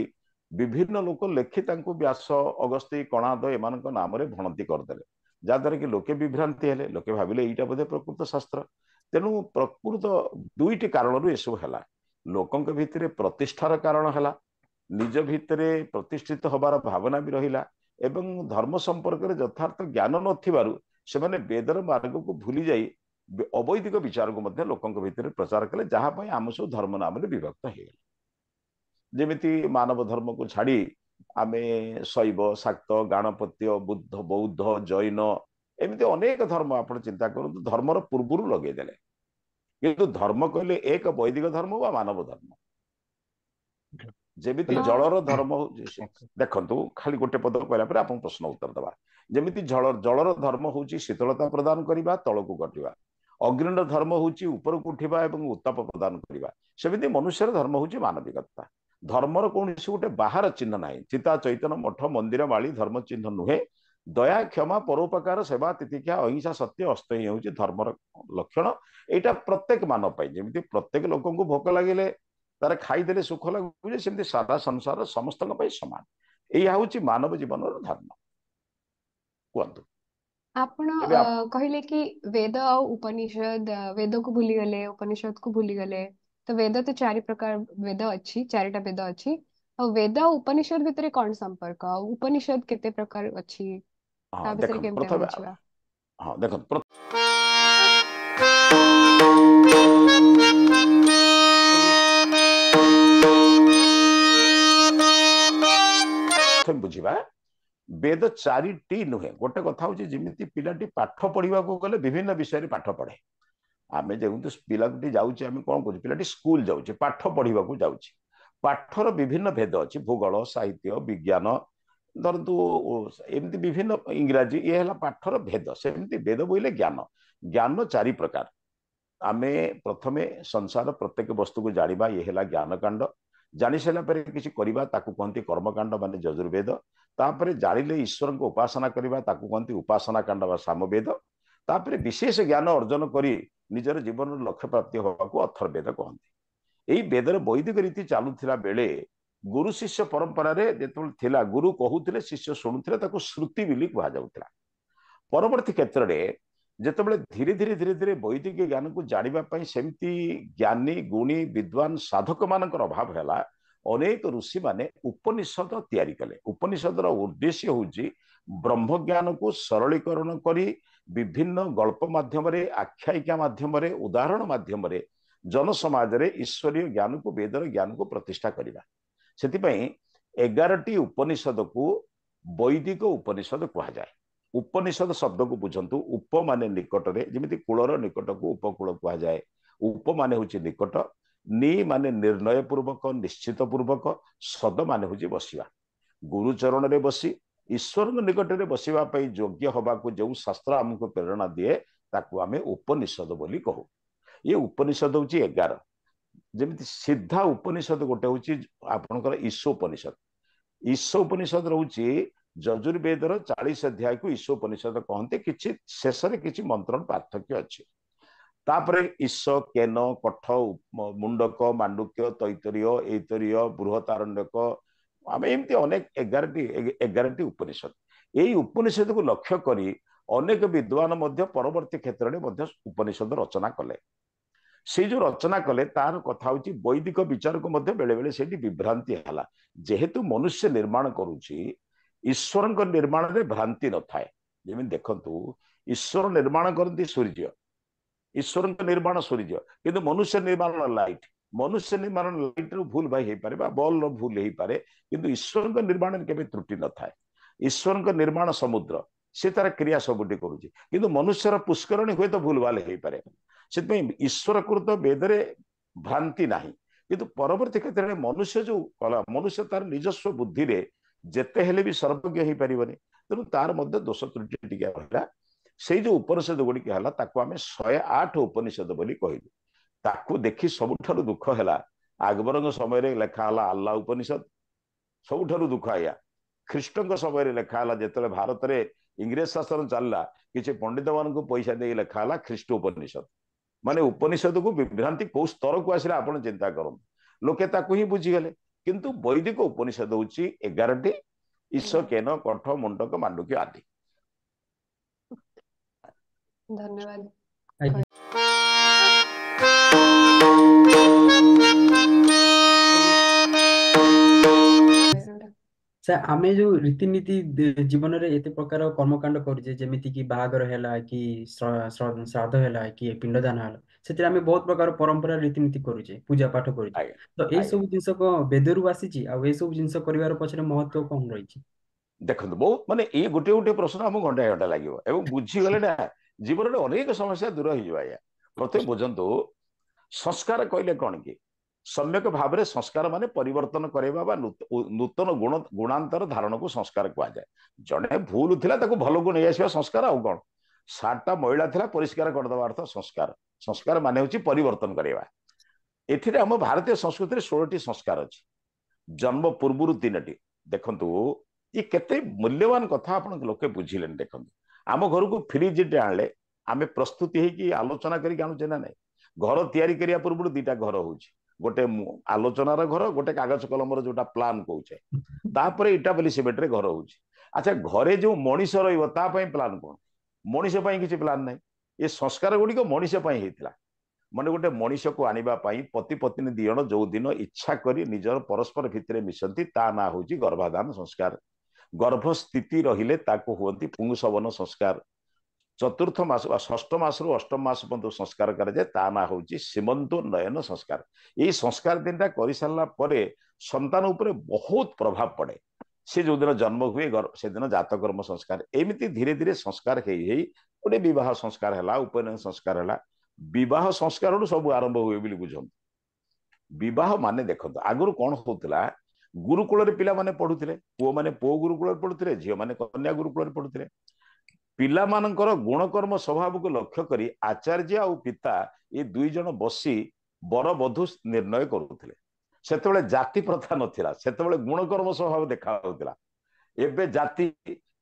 ବିଭିନ୍ନ ଲୋକ ଲେଖି ତାଙ୍କୁ ବ୍ୟାସ, ଅଗସ୍ତି, କଣାଦ ଏମାନଙ୍କ ନାମରେ ଭଣତି କରିଦେଲେ, ଯାହାଦ୍ୱାରା କି ଲୋକେ ବିଭ୍ରାନ୍ତି ହେଲେ। ଲୋକେ ଭାବିଲେ ଏଇଟା ବୋଧେ ପ୍ରକୃତ ଶାସ୍ତ୍ର। ତେଣୁ ପ୍ରକୃତ 2ଟି କାରଣରୁ ଏସବୁ ହେଲା। ଲୋକଙ୍କ ଭିତରେ ପ୍ରତିଷ୍ଠାର କାରଣ ହେଲା, ନିଜ ଭିତରେ ପ୍ରତିଷ୍ଠିତ ହବାର ଭାବନା ବି ରହିଲା, ଏବଂ ଧର୍ମ ସମ୍ପର୍କରେ ଯଥାର୍ଥ ଜ୍ଞାନ ନଥିବାରୁ ସେମାନେ ବେଦର ମାର୍ଗକୁ ଭୁଲି ଯାଇ ଅବୈଦିକ ବିଚାରକୁ ମଧ୍ୟ ଲୋକଙ୍କ ଭିତରେ ପ୍ରଚାର କଲେ, ଯାହା ପାଇଁ ଆମ ସବୁ ଧର୍ମ ନାମରେ ବିଭକ୍ତ ହେଇଗଲେ। ଯେମିତି ମାନବ ଧର୍ମକୁ ଛାଡ଼ି ଆମେ ଶୈବ, ଶାକ୍ତ, ଗାଣପତ୍ୟ, ବୁଦ୍ଧ, ବୌଦ୍ଧ, ଜୈନ, ଏମିତି ଅନେକ ଧର୍ମ ଆପଣ ଚିନ୍ତା କରନ୍ତୁ ଧର୍ମର ପୂର୍ବରୁ ଲଗେଇଦେଲେ। କିନ୍ତୁ ଧର୍ମ କହିଲେ ଏକ ବୈଦିକ ଧର୍ମ ବା ମାନବ ଧର୍ମ। ଯେମିତି ଜଳର ଧର୍ମ, ଦେଖନ୍ତୁ ଖାଲି ଗୋଟେ ପଦ କହିଲା ପରେ ଆପଣ ପ୍ରଶ୍ନ ଉତ୍ତର ଦେବା। ଯେମିତି ଜଳର ଧର୍ମ ହଉଛି ଶୀତଳତା ପ୍ରଦାନ କରିବା, ତଳକୁ କଟିବା। ଅଗ୍ନିର ଧର୍ମ ହଉଛି ଉପରକୁ ଉଠିବା ଏବଂ ଉତ୍ତାପ ପ୍ରଦାନ କରିବା। ସେମିତି ମନୁଷ୍ୟର ଧର୍ମ ହଉଛି ମାନବିକତା। ଧର୍ମର କୌଣସି ଗୋଟେ ବାହାର ଚିହ୍ନ ନାହିଁ। ଚିତା, ଚୈତନ, ମଠ, ମନ୍ଦିର, ମାଳି ଧର୍ମ ଚିହ୍ନ ନୁହେଁ। ଦୟା, କ୍ଷମା, ପରୋପକାର, ସେବା, ତିତିକ୍ଷା, ଅହିଂସା, ସତ୍ୟ, ଅସ୍ତ ହିଁ ହେଉଛି ଧର୍ମର ଲକ୍ଷଣ। ଏଇଟା ପ୍ରତ୍ୟେକ ମାନବ ପାଇଁ। ଯେମିତି ପ୍ରତ୍ୟେକ ଲୋକଙ୍କୁ ଭୋକ ଲାଗିଲେ ତାର ଖାଇଦେଲେ ସୁଖ ଲାଗୁଛି, ସେମିତି ସାରା ସଂସାର ସମସ୍ତଙ୍କ ପାଇଁ ସମାନ। ଏଇଆ ହଉଛି ମାନବ ଜୀବନର ଧର୍ମ। କୁହନ୍ତୁ। ଆପଣ କହିଲେ କି ବେଦ ଆଉ ଉପନିଷଦ, ବେଦକୁ ଭୁଲିଗଲେ, ଉପନିଷଦକୁ ଭୁଲିଗଲେ। ତ ବେଦ ତ 4 ପ୍ରକାର ବେଦ ଅଛି, 4ଟା ବେଦ ଅଛି। ଆଉ ବେଦ ଆଉ ଉପନିଷଦ ଭିତରେ କଣ ସମ୍ପର୍କ, ଆଉ ଉପନିଷଦ କେତେ ପ୍ରକାର ଅଛି, ତା ବିଷୟରେ କେମିତି ଆମେ ବୁଝିବା? ହଁ ଦେଖନ୍ତୁ, ପ୍ରଥମେ ବୁଝିବା ବେଦ 4ଟି ନୁହେଁ। ଗୋଟେ କଥା ହଉଛି ଯେମିତି ପିଲାଟି ପାଠ ପଢିବାକୁ ଗଲେ ବିଭିନ୍ନ ବିଷୟରେ ପାଠ ପଢେ। ଆମେ ଯେହେତୁ ପିଲାଟି ଯାଉଛି, ଆମେ କଣ କରୁଛୁ, ପିଲାଟି ସ୍କୁଲ ଯାଉଛି, ପାଠ ପଢିବାକୁ ଯାଉଛି। ପାଠର ବିଭିନ୍ନ ଭେଦ ଅଛି, ଭୂଗୋଳ, ସାହିତ୍ୟ, ବିଜ୍ଞାନ, ଧରନ୍ତୁ ଏମିତି ବିଭିନ୍ନ, ଇଂରାଜୀ, ଇଏ ହେଲା ପାଠର ଭେଦ। ସେମିତି ବେଦ ବୋଇଲେ ଜ୍ଞାନ। ଜ୍ଞାନ 4 ପ୍ରକାର। ଆମେ ପ୍ରଥମେ ସଂସାର ପ୍ରତ୍ୟେକ ବସ୍ତୁକୁ ଜାଣିବା, ଇଏ ହେଲା ଜ୍ଞାନକାଣ୍ଡ। ଜାଣି ସାରିଲା ପରେ କିଛି କରିବା, ତାକୁ କୁହନ୍ତି କର୍ମକାଣ୍ଡ ମାନେ ଯଜୁର୍ବେଦ। ତାପରେ ଜାଣିଲେ ଈଶ୍ୱରଙ୍କ ଉପାସନା କରିବା, ତାକୁ କୁହନ୍ତି ଉପାସନା କାଣ୍ଡ ବା ସାମବେଦ। ତାପରେ ବିଶେଷ ଜ୍ଞାନ ଅର୍ଜନ କରି ନିଜର ଜୀବନର ଲକ୍ଷ୍ୟ ପ୍ରାପ୍ତି ହେବାକୁ ଅଥର୍ବେଦ କହନ୍ତି। ଏଇ ବେଦର ବୈଦିକ ରୀତି ଚାଲୁଥିଲା ବେଳେ ଗୁରୁ ଶିଷ୍ୟ ପରମ୍ପରାରେ ଯେତେବେଳେ ଥିଲା, ଗୁରୁ କହୁଥିଲେ, ଶିଷ୍ୟ ଶୁଣୁଥିଲେ, ତାକୁ ଶ୍ରୁତି ବୋଲି କୁହାଯାଉଥିଲା। ପରବର୍ତ୍ତୀ କ୍ଷେତ୍ରରେ ଯେତେବେଳେ ଧୀରେ ଧୀରେ ଧୀରେ ଧୀରେ ବୈଦିକ ଜ୍ଞାନକୁ ଜାଣିବା ପାଇଁ ସେମିତି ଜ୍ଞାନୀ, ଗୁଣୀ, ବିଦ୍ୱାନ ସାଧକ ମାନଙ୍କର ଅଭାବ ହେଲା, ଅନେକ ଋଷିମାନେ ଉପନିଷଦ ତିଆରି କଲେ। ଉପନିଷଦର ଉଦ୍ଦେଶ୍ୟ ହଉଛି ବ୍ରହ୍ମଜ୍ଞାନକୁ ସରଳୀକରଣ କରି ବିଭିନ୍ନ ଗଳ୍ପ ମାଧ୍ୟମରେ, ଆଖ୍ୟାୟିକା ମାଧ୍ୟମରେ, ଉଦାହରଣ ମାଧ୍ୟମରେ ଜନସମାଜରେ ଈଶ୍ୱରୀୟ ଜ୍ଞାନକୁ, ବେଦର ଜ୍ଞାନକୁ ପ୍ରତିଷ୍ଠା କରିବା। ସେଥିପାଇଁ 11ଟି ଉପନିଷଦକୁ ବୈଦିକ ଉପନିଷଦ କୁହାଯାଏ। ଉପନିଷଦ ଶବ୍ଦକୁ ବୁଝନ୍ତୁ, ଉପ ମାନେ ନିକଟରେ, ଯେମିତି କୂଳର ନିକଟକୁ ଉପକୂଳ କୁହାଯାଏ। ଉପ ମାନେ ହଉଛି ନିକଟ, ନି ମାନେ ନିର୍ଣ୍ଣୟ ପୂର୍ବକ, ନିଶ୍ଚିତ ପୂର୍ବକ, ସଦ ମାନେ ହଉଛି ବସିବା। ଗୁରୁଚରଣରେ ବସି ଈଶ୍ୱରଙ୍କ ନିକଟରେ ବସିବା ପାଇଁ ଯୋଗ୍ୟ ହବାକୁ ଯେଉଁ ଶାସ୍ତ୍ର ଆମକୁ ପ୍ରେରଣା ଦିଏ, ତାକୁ ଆମେ ଉପନିଷଦ ବୋଲି କହୁ। ଇଏ ଉପନିଷଦ ହଉଛି 11। ଯେମିତି ସିଦ୍ଧା ଉପନିଷଦ ଗୋଟେ ହଉଛି ଆପଣଙ୍କର ଈଶୋପନିଷଦ। ଈଶୋପନିଷଦ ରହୁଛି ଯଜୁର୍ବେଦର 40 ଅଧ୍ୟାୟକୁ ଈଶୋପନିଷଦ କହନ୍ତି। କିଛି ଶେଷରେ କିଛି ମନ୍ତ୍ରର ପାର୍ଥକ୍ୟ ଅଛି। ତାପରେ ଈଶ, କେନ, କଠ, ମୁଣ୍ଡକ, ମାଣ୍ଡୁକ୍ୟ, ତୈତରୀୟ, ଏଇତରୀୟ, ବୃହତାରଣ୍ୟକ, ଆମେ ଏମିତି ଅନେକ 11ଟି ଉପନିଷଦ। ଏଇ ଉପନିଷଦକୁ ଲକ୍ଷ୍ୟ କରି ଅନେକ ବିଦ୍ୱାନ ମଧ୍ୟ ପରବର୍ତ୍ତୀ କ୍ଷେତ୍ରରେ ମଧ୍ୟ ଉପନିଷଦ ରଚନା କଲେ। ସେଇ ଯୋଉ ରଚନା କଲେ ତାର କଥା ହଉଛି ବୈଦିକ ବିଚାରକୁ ମଧ୍ୟ ବେଳେ ବେଳେ ସେଇଠି ବିଭ୍ରାନ୍ତି ହେଲା। ଯେହେତୁ ମନୁଷ୍ୟ ନିର୍ମାଣ କରୁଛି, ଈଶ୍ୱରଙ୍କ ନିର୍ମାଣରେ ଭ୍ରାନ୍ତି ନଥାଏ। ଯେମିତି ଦେଖନ୍ତୁ, ଈଶ୍ୱର ନିର୍ମାଣ କରନ୍ତି ସୂର୍ଯ୍ୟ, ଈଶ୍ୱରଙ୍କ ନିର୍ମାଣ ସୂର୍ଯ୍ୟ, କିନ୍ତୁ ମନୁଷ୍ୟ ନିର୍ମାଣ ଲାଇଟ୍। ମନୁଷ୍ୟ ନିର୍ମାଣ ଲାଇଟ୍ର ଭୁଲ ଭାଇ ହେଇପାରେ ବା ବଲ୍ର ଭୁଲ ହେଇପାରେ, କିନ୍ତୁ ଈଶ୍ୱରଙ୍କ ନିର୍ମାଣରେ କେବେ ତ୍ରୁଟି ନଥାଏ। ଈଶ୍ୱରଙ୍କ ନିର୍ମାଣ ସମୁଦ୍ର, ସେ ତାର କ୍ରିୟା ସବୁଠି କରୁଛି, କିନ୍ତୁ ମନୁଷ୍ୟର ପୁଷ୍କରଣୀ ହୁଏତ ଭୁଲ ଭାଲ ହେଇପାରେ। ସେଥିପାଇଁ ଈଶ୍ୱରକୃତ ବେଦରେ ଭ୍ରାନ୍ତି ନାହିଁ। କିନ୍ତୁ ପରବର୍ତ୍ତୀ କ୍ଷେତ୍ରରେ ମନୁଷ୍ୟ ଯୋଉ କଲା, ମନୁଷ୍ୟ ତାର ନିଜସ୍ୱ ବୁଦ୍ଧିରେ ଯେତେ ହେଲେ ବି ସର୍ବଜ୍ଞ ହେଇପାରିବନି। ତେଣୁ ତାର ମଧ୍ୟ ଦୋଷ ତ୍ରୁଟି ଟିକେ ରହିଲା। ସେଇ ଯୋଉ ଉପନିଷଦ ଗୁଡ଼ିକ ହେଲା ତାକୁ ଆମେ 108 ଉପନିଷଦ ବୋଲି କହିଲୁ। ତାକୁ ଦେଖି ସବୁଠାରୁ ଦୁଃଖ ହେଲା, ଆକବରଙ୍କ ସମୟରେ ଲେଖା ହେଲା ଆଲ୍ଲାହ ଉପନିଷଦ, ସବୁଠାରୁ ଦୁଃଖ ଆଜ୍ଞା। ଖ୍ରୀଷ୍ଟଙ୍କ ସମୟରେ ଲେଖା ହେଲା, ଯେତେବେଳେ ଭାରତରେ ଇଂରେଜ ଶାସନ ଚାଲିଲା, କିଛି ପଣ୍ଡିତ ମାନଙ୍କୁ ପଇସା ଦେଇ ଲେଖା ହେଲା ଖ୍ରୀଷ୍ଟ ଉପନିଷଦ। ମାନେ ଉପନିଷଦକୁ ବିଭ୍ରାନ୍ତି କୋଉ ସ୍ତରକୁ ଆସିଲା ଆପଣ ଚିନ୍ତା କରନ୍ତୁ। ଲୋକେ ତାକୁ ହିଁ ବୁଝିଗଲେ। କିନ୍ତୁ ବୈଦିକ ଉପନିଷଦ ହଉଛି 11ଟି, ଈଶ, କେନ, କଣ୍ଠ, ମୁଣ୍ଡକ, ମାଣ୍ଡୁକ୍ୟ ଆଦି। ଧନ୍ୟବାଦ। ଆଜ୍ଞା। ସାର୍, ଆମେ ଯୋଉ ରୀତିନୀତି ଜୀବନରେ ଏତେ ପ୍ରକାର କର୍ମକାଣ୍ଡ କରୁଛେ, ଯେମିତି କି ବାହାଘର ହେଲା କି ଶ୍ରାଦ୍ଧ ହେଲା କି ପିଣ୍ଡଦାନ ହେଲା, ସେଥିରେ ଆମେ ବହୁତ ପ୍ରକାର ପରମ୍ପରା ରୀତିନୀତି କରୁଛେ, ପୂଜା ପାଠ କରୁଛେ। ଆଜ୍ଞା ତ ଏଇ ଆଜ୍ଞା। ସବୁ ଜିନିଷ କଣ ବେଦରୁ ଆସିଛି? ଆଉ ଏଇ ସବୁ ଜିନିଷ କରିବାର ପଛରେ ମହତ୍ଵ କଣ ରହିଛି? ଦେଖନ୍ତୁ, ବହୁତ ମାନେ ଏଇ ଗୋଟିଏ ଗୋଟିଏ ପ୍ରଶ୍ନ ଆମକୁ ଘଣ୍ଟା ଘଣ୍ଟା ଲାଗିବ, ଏବଂ ବୁଝିଗଲେ ନା ଜୀବନରେ ଅନେକ ସମସ୍ୟା ଦୂର ହେଇଯିବ ଆଜ୍ଞା। ପ୍ରଥମେ ବୁଝନ୍ତୁ, ସଂସ୍କାର କହିଲେ କଣ କି? ସମ୍ୟକ ଭାବରେ ସଂସ୍କାର ମାନେ ପରିବର୍ତ୍ତନ କରିବା ବା ନୂତନ ଗୁଣ ଗୁଣାନ୍ତର ଧାରଣକୁ ସଂସ୍କାର କୁହାଯାଏ। ଜଣେ ଭୁଲ ଥିଲା ତାକୁ ଭଲକୁ ନେଇ ଆସିବା ସଂସ୍କାର। ଆଉ କଣ? ସାର୍ଟଟା ମଇଳା ଥିଲା ପରିଷ୍କାର କରିଦେବା ଅର୍ଥ ସଂସ୍କାର। ସଂସ୍କାର ମାନେ ହଉଛି ପରିବର୍ତ୍ତନ କରିବା। ଏଥିରେ ଆମ ଭାରତୀୟ ସଂସ୍କୃତିରେ 16ଟି ସଂସ୍କାର ଅଛି। ଜନ୍ମ ପୂର୍ବରୁ 3ଟି। ଦେଖନ୍ତୁ ଇଏ କେତେ ମୂଲ୍ୟବାନ କଥା, ଆପଣ ଲୋକେ ବୁଝିଲେନି। ଦେଖନ୍ତୁ, ଆମ ଘରକୁ ଫ୍ରିଜଟେ ଆଣିଲେ ଆମେ ପ୍ରସ୍ତୁତି ହେଇକି ଆଲୋଚନା କରିକି ଆଣୁଛେ ନା ନାଇଁ? ଘର ତିଆରି କରିବା ପୂର୍ବରୁ 2ଟା ଘର ହଉଛି, ଗୋଟେ ଆଲୋଚନାର ଘର, ଗୋଟେ କାଗଜ କଲମର ଯୋଉଟା ପ୍ଲାନ କହୁଛେ, ତାପରେ ଇଟାପାଲି ସିମେଣ୍ଟରେ ଘର ହଉଛି। ଆଚ୍ଛା, ଘରେ ଯୋଉ ମଣିଷ ରହିବ ତା ପାଇଁ ପ୍ଲାନ କଣ? ମଣିଷ ପାଇଁ କିଛି ପ୍ଲାନ ନାହିଁ। ଏ ସଂସ୍କାର ଗୁଡିକ ମଣିଷ ପାଇଁ ହେଇଥିଲା। ମାନେ ଗୋଟେ ମଣିଷକୁ ଆଣିବା ପାଇଁ ପତି ପତ୍ନୀ 2 ଜଣ ଯୋଉ ଦିନ ଇଚ୍ଛା କରି ନିଜର ପରସ୍ପର ଭିତରେ ମିଶନ୍ତି, ତା ନାଁ ହଉଛି ଗର୍ଭାଧାନ ସଂସ୍କାର। ଗର୍ଭ ସ୍ଥିତି ରହିଲେ ତାକୁ ହୁଅନ୍ତି ପୁଂସବନ ସଂସ୍କାର। ଚତୁର୍ଥ ମାସ ବା ଷଷ୍ଠ ମାସରୁ ଅଷ୍ଟମ ମାସ ପର୍ଯ୍ୟନ୍ତ ସଂସ୍କାର କରାଯାଏ, ତା ନାଁ ହଉଛି ସୀମନ୍ତୋନ୍ନୟନ ସଂସ୍କାର। ଏଇ ସଂସ୍କାର 3ଟା କରିସାରିଲା ପରେ ସନ୍ତାନ ଉପରେ ବହୁତ ପ୍ରଭାବ ପଡେ। ସେ ଯୋଉଦିନ ଜନ୍ମ ହୁଏ ସେଦିନ ଜାତକର୍ମ ସଂସ୍କାର। ଏମିତି ଧୀରେ ଧୀରେ ସଂସ୍କାର ହେଇ ହେଇ ଗୋଟେ ବିବାହ ସଂସ୍କାର ହେଲା, ଉପନୟନ ସଂସ୍କାର ହେଲା। ବିବାହ ସଂସ୍କାରରୁ ସବୁ ଆରମ୍ଭ ହୁଏ ବୋଲି ବୁଝନ୍ତୁ। ବିବାହ ମାନେ ଦେଖନ୍ତୁ, ଆଗରୁ କଣ ହଉଥିଲା, ଗୁରୁକୁଳରେ ପିଲାମାନେ ପଢୁଥିଲେ, ପୁଅମାନେ ପୁଅ ଗୁରୁକୁଳରେ ପଢୁଥିଲେ, ଝିଅମାନେ କନ୍ୟା ଗୁରୁକୁଳରେ ପଢୁଥିଲେ। ପିଲାମାନଙ୍କର ଗୁଣକର୍ମ ସ୍ୱଭାବକୁ ଲକ୍ଷ୍ୟ କରି ଆଚାର୍ଯ୍ୟ ଆଉ ପିତା ଏ 2 ଜଣ ବସି ବର ବଧୂ ନିର୍ଣ୍ଣୟ କରୁଥିଲେ। ସେତେବେଳେ ଜାତି ପ୍ରଥା ନଥିଲା, ସେତେବେଳେ ଗୁଣକର୍ମ ସ୍ୱଭାବ ଦେଖା ହଉଥିଲା। ଏବେ ଜାତି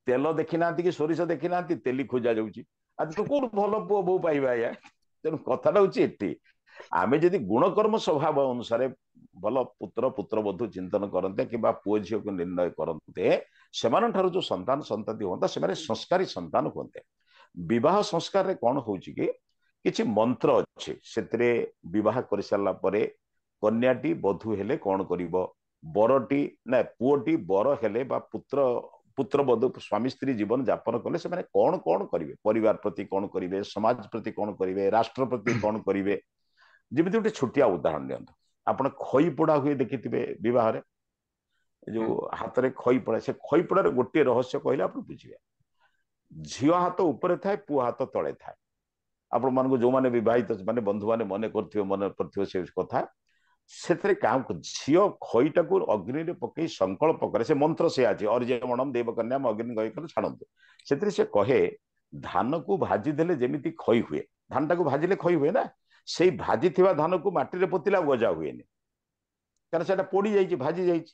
ତେଲ ଦେଖିନାହାନ୍ତି କି ସୋରିଷ ଦେଖିନାହାନ୍ତି, ତେଲି ଖୋଜା ଯାଉଛି। ଆଜି ତ କୋଉଠୁ ଭଲ ପୁଅ ବୋହୂ ପାଇବା ଆଜ୍ଞା? ତେଣୁ କଥାଟା ହଉଛି ଏଠି, ଆମେ ଯଦି ଗୁଣକର୍ମ ସ୍ୱଭାବ ଅନୁସାରେ ଭଲ ପୁତ୍ର ପୁତ୍ରବଧୂ ଚିନ୍ତନ କରନ୍ତେ କିମ୍ବା ପୁଅ ଝିଅକୁ ନିର୍ଣ୍ଣୟ କରନ୍ତେ, ସେମାନଙ୍କ ଠାରୁ ଯୋଉ ସନ୍ତାନ ସନ୍ତତି ହୁଅନ୍ତା ସେମାନେ ସଂସ୍କାରୀ ସନ୍ତାନ ହୁଅନ୍ତେ। ବିବାହ ସଂସ୍କାରରେ କଣ ହଉଛି କି, କିଛି ମନ୍ତ୍ର ଅଛି, ସେଥିରେ ବିବାହ କରିସାରିଲା ପରେ କନ୍ୟାଟି ବଧୂ ହେଲେ କଣ କରିବ, ବରଟି ନା ପୁଅଟି ବର ହେଲେ ବା ପୁତ୍ରବଧୂ ସ୍ୱାମୀ ସ୍ତ୍ରୀ ଜୀବନ ଯାପନ କଲେ ସେମାନେ କଣ କଣ କରିବେ, ପରିବାର ପ୍ରତି କଣ କରିବେ, ସମାଜ ପ୍ରତି କଣ କରିବେ, ରାଷ୍ଟ୍ର ପ୍ରତି କଣ କରିବେ। ଯେମିତି ଗୋଟେ ଛୋଟିଆ ଉଦାହରଣ ନିଅନ୍ତୁ, ଆପଣ ଖଇ ପୋଡ଼ା ହୁଏ ଦେଖିଥିବେ ବିବାହରେ, ଯୋଉ ହାତରେ ଖଇ ପୋଡ଼ା, ସେ ଖଇ ପୋଡ଼ାର ଗୋଟିଏ ରହସ୍ୟ କହିଲେ ଆପଣ ବୁଝିବେ। ଝିଅ ହାତ ଉପରେ ଥାଏ, ପୁଅ ହାତ ତଳେ ଥାଏ। ଆପଣ ମାନଙ୍କୁ ଯୋଉମାନେ ବିବାହିତ ମାନେ ବନ୍ଧୁମାନେ ମନେ କରୁଥିବେ ସେ କଥା। ସେଥିରେ କାହାକୁ ଝିଅ ଖଇଟାକୁ ଅଗ୍ନିରେ ପକେଇ ସଂକଳ୍ପ କରେ, ସେ ମନ୍ତ୍ର ସେ ଅଛି, ଅର୍ଜ୍ୟମଣମ ଦେବକନ୍ୟାମ ଅଗ୍ନି କହି ଛାଡ଼ନ୍ତୁ। ସେଥିରେ ସେ କହେ, ଧାନକୁ ଭାଜି ଦେଲେ ଯେମିତି ଖଇ ହୁଏ, ଧାନଟାକୁ ଭାଜିଲେ ଖଇ ହୁଏ ନା, ସେଇ ଭାଜିଥିବା ଧାନକୁ ମାଟିରେ ପୋତିଲେ ଆଉ ଗଜା ହୁଏନି, କାରଣ ସେଟା ପୋଡି ଯାଇଛି, ଭାଜି ଯାଇଛି।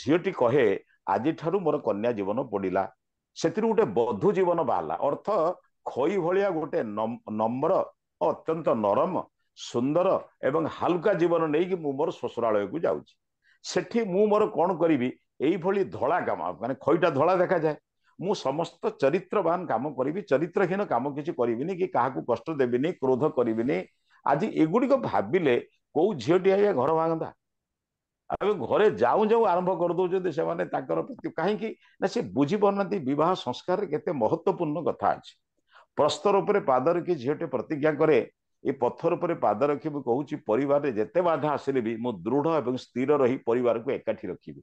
ଝିଅଟି କହେ, ଆଜିଠାରୁ ମୋର କନ୍ୟା ଜୀବନ ପୋଡିଲା, ସେଥିରୁ ଗୋଟେ ବଧୂ ଜୀବନ ବାହାରିଲା। ଅର୍ଥ ଖଇ ଭଳିଆ ଗୋଟେ ନମ୍ର, ଅତ୍ୟନ୍ତ ନରମ, ସୁନ୍ଦର ଏବଂ ହାଲୁକା ଜୀବନ ନେଇକି ମୁଁ ମୋର ଶ୍ୱଶୁରାଳୟକୁ ଯାଉଛି। ସେଠି ମୁଁ ମୋର କଣ କରିବି, ଏଇଭଳି ଧଳା କାମ, ମାନେ ଖଇଟା ଧଳା ଦେଖାଯାଏ, ମୁଁ ସମସ୍ତ ଚରିତ୍ରବାନ କାମ କରିବି, ଚରିତ୍ରହୀନ କାମ କିଛି କରିବିନି, କି କାହାକୁ କଷ୍ଟ ଦେବିନି, କ୍ରୋଧ କରିବିନି। ଆଜି ଏଗୁଡିକ ଭାବିଲେ କୋଉ ଝିଅଟି ଆଜ୍ଞା ଘର ଭାଙ୍ଗନ୍ତା? ଆଉ ଘରେ ଯାଉଁ ଯାଉଁ ଆରମ୍ଭ କରିଦଉଛନ୍ତି ସେମାନେ ତାଙ୍କର ପ୍ରତି। କାହିଁକି ନା ସେ ବୁଝିପାରୁନାହାନ୍ତି ବିବାହ ସଂସ୍କାରରେ କେତେ ମହତ୍ୱପୂର୍ଣ୍ଣ କଥା ଅଛି। ପ୍ରସ୍ତର ଉପରେ ପାଦ ରଖି ଝିଅଟି ପ୍ରତିଜ୍ଞା କରେ, ଏ ପଥର ଉପରେ ପାଦ ରଖିବି କହୁଛି, ପରିବାରରେ ଯେତେ ବାଧା ଆସିଲେ ବି ମୁଁ ଦୃଢ ଏବଂ ସ୍ଥିର ରହି ପରିବାରକୁ ଏକାଠି ରଖିବି।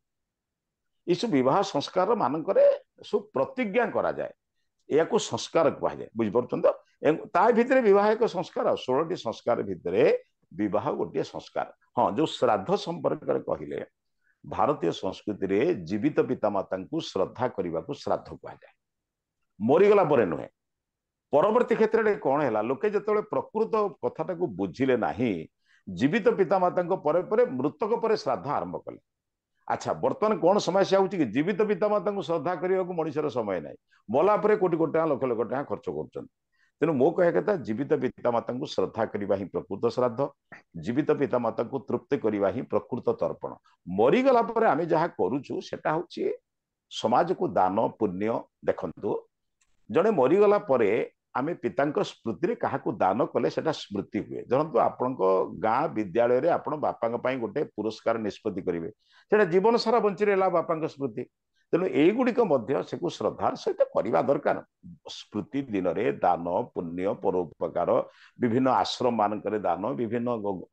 ଏସବୁ ବିବାହ ସଂସ୍କାର ମାନଙ୍କରେ ସବୁ ପ୍ରତିଜ୍ଞା କରାଯାଏ, ଏହାକୁ ସଂସ୍କାର କୁହାଯାଏ। ବୁଝିପାରୁଛନ୍ତି ତ? ତା ଭିତରେ ବିବାହ ଏକ ସଂସ୍କାର। ଆଉ 16ଟି ସଂସ୍କାର ଭିତରେ ବିବାହ ଗୋଟିଏ ସଂସ୍କାର। ହଁ, ଯୋଉ ଶ୍ରାଦ୍ଧ ସମ୍ପର୍କରେ କହିଲେ, ଭାରତୀୟ ସଂସ୍କୃତିରେ ଜୀବିତ ପିତାମାତାଙ୍କୁ ଶ୍ରଦ୍ଧା କରିବାକୁ ଶ୍ରାଦ୍ଧ କୁହାଯାଏ, ମରିଗଲା ପରେ ନୁହେଁ। ପରବର୍ତ୍ତୀ କ୍ଷେତ୍ରରେ କଣ ହେଲା, ଲୋକେ ଯେତେବେଳେ ପ୍ରକୃତ କଥାଟାକୁ ବୁଝିଲେ ନାହିଁ, ଜୀବିତ ପିତାମାତାଙ୍କ ପରେ ପରେ ମୃତକ ପରେ ଶ୍ରାଦ୍ଧ ଆରମ୍ଭ କଲେ। ଆଚ୍ଛା, ବର୍ତ୍ତମାନ କଣ ସମସ୍ୟା ହଉଛି କି ଜୀବିତ ପିତାମାତାଙ୍କୁ ଶ୍ରଦ୍ଧା କରିବାକୁ ମଣିଷର ସମୟ ନାହିଁ, ମଲା ପରେ କୋଟି କୋଟି ଟଙ୍କା, ଲକ୍ଷ ଲକ୍ଷ ଟଙ୍କା ଖର୍ଚ୍ଚ କରୁଛନ୍ତି। ତେଣୁ ମୋ କହିବା କଥା, ଜୀବିତ ପିତାମାତାଙ୍କୁ ଶ୍ରଦ୍ଧା କରିବା ହିଁ ପ୍ରକୃତ ଶ୍ରାଦ୍ଧ, ଜୀବିତ ପିତାମାତାଙ୍କୁ ତୃପ୍ତି କରିବା ହିଁ ପ୍ରକୃତ ତର୍ପଣ। ମରିଗଲା ପରେ ଆମେ ଯାହା କରୁଛୁ ସେଟା ହଉଛି ସମାଜକୁ ଦାନ ପୁଣ୍ୟ। ଦେଖନ୍ତୁ, ଜଣେ ମରିଗଲା ପରେ ଆମେ ପିତାଙ୍କ ସ୍ମୃତିରେ କାହାକୁ ଦାନ କଲେ ସେଟା ସ୍ମୃତି ହୁଏ। ଧରନ୍ତୁ ଆପଣଙ୍କ ଗାଁ ବିଦ୍ୟାଳୟରେ ଆପଣ ବାପାଙ୍କ ପାଇଁ ଗୋଟେ ପୁରସ୍କାର ନିଷ୍ପତ୍ତି କରିବେ, ସେଟା ଜୀବନ ସାରା ବଞ୍ଚି ରହିଲା ବାପାଙ୍କ ସ୍ମୃତି। ତେଣୁ ଏଇଗୁଡ଼ିକ ମଧ୍ୟ ସେକୁ ଶ୍ରଦ୍ଧାର ସହିତ କରିବା ଦରକାର। ସ୍ମୃତି ଦିନରେ ଦାନ, ପୁଣ୍ୟ, ପରୋପକାର, ବିଭିନ୍ନ ଆଶ୍ରମ ମାନଙ୍କରେ ଦାନ, ବିଭିନ୍ନ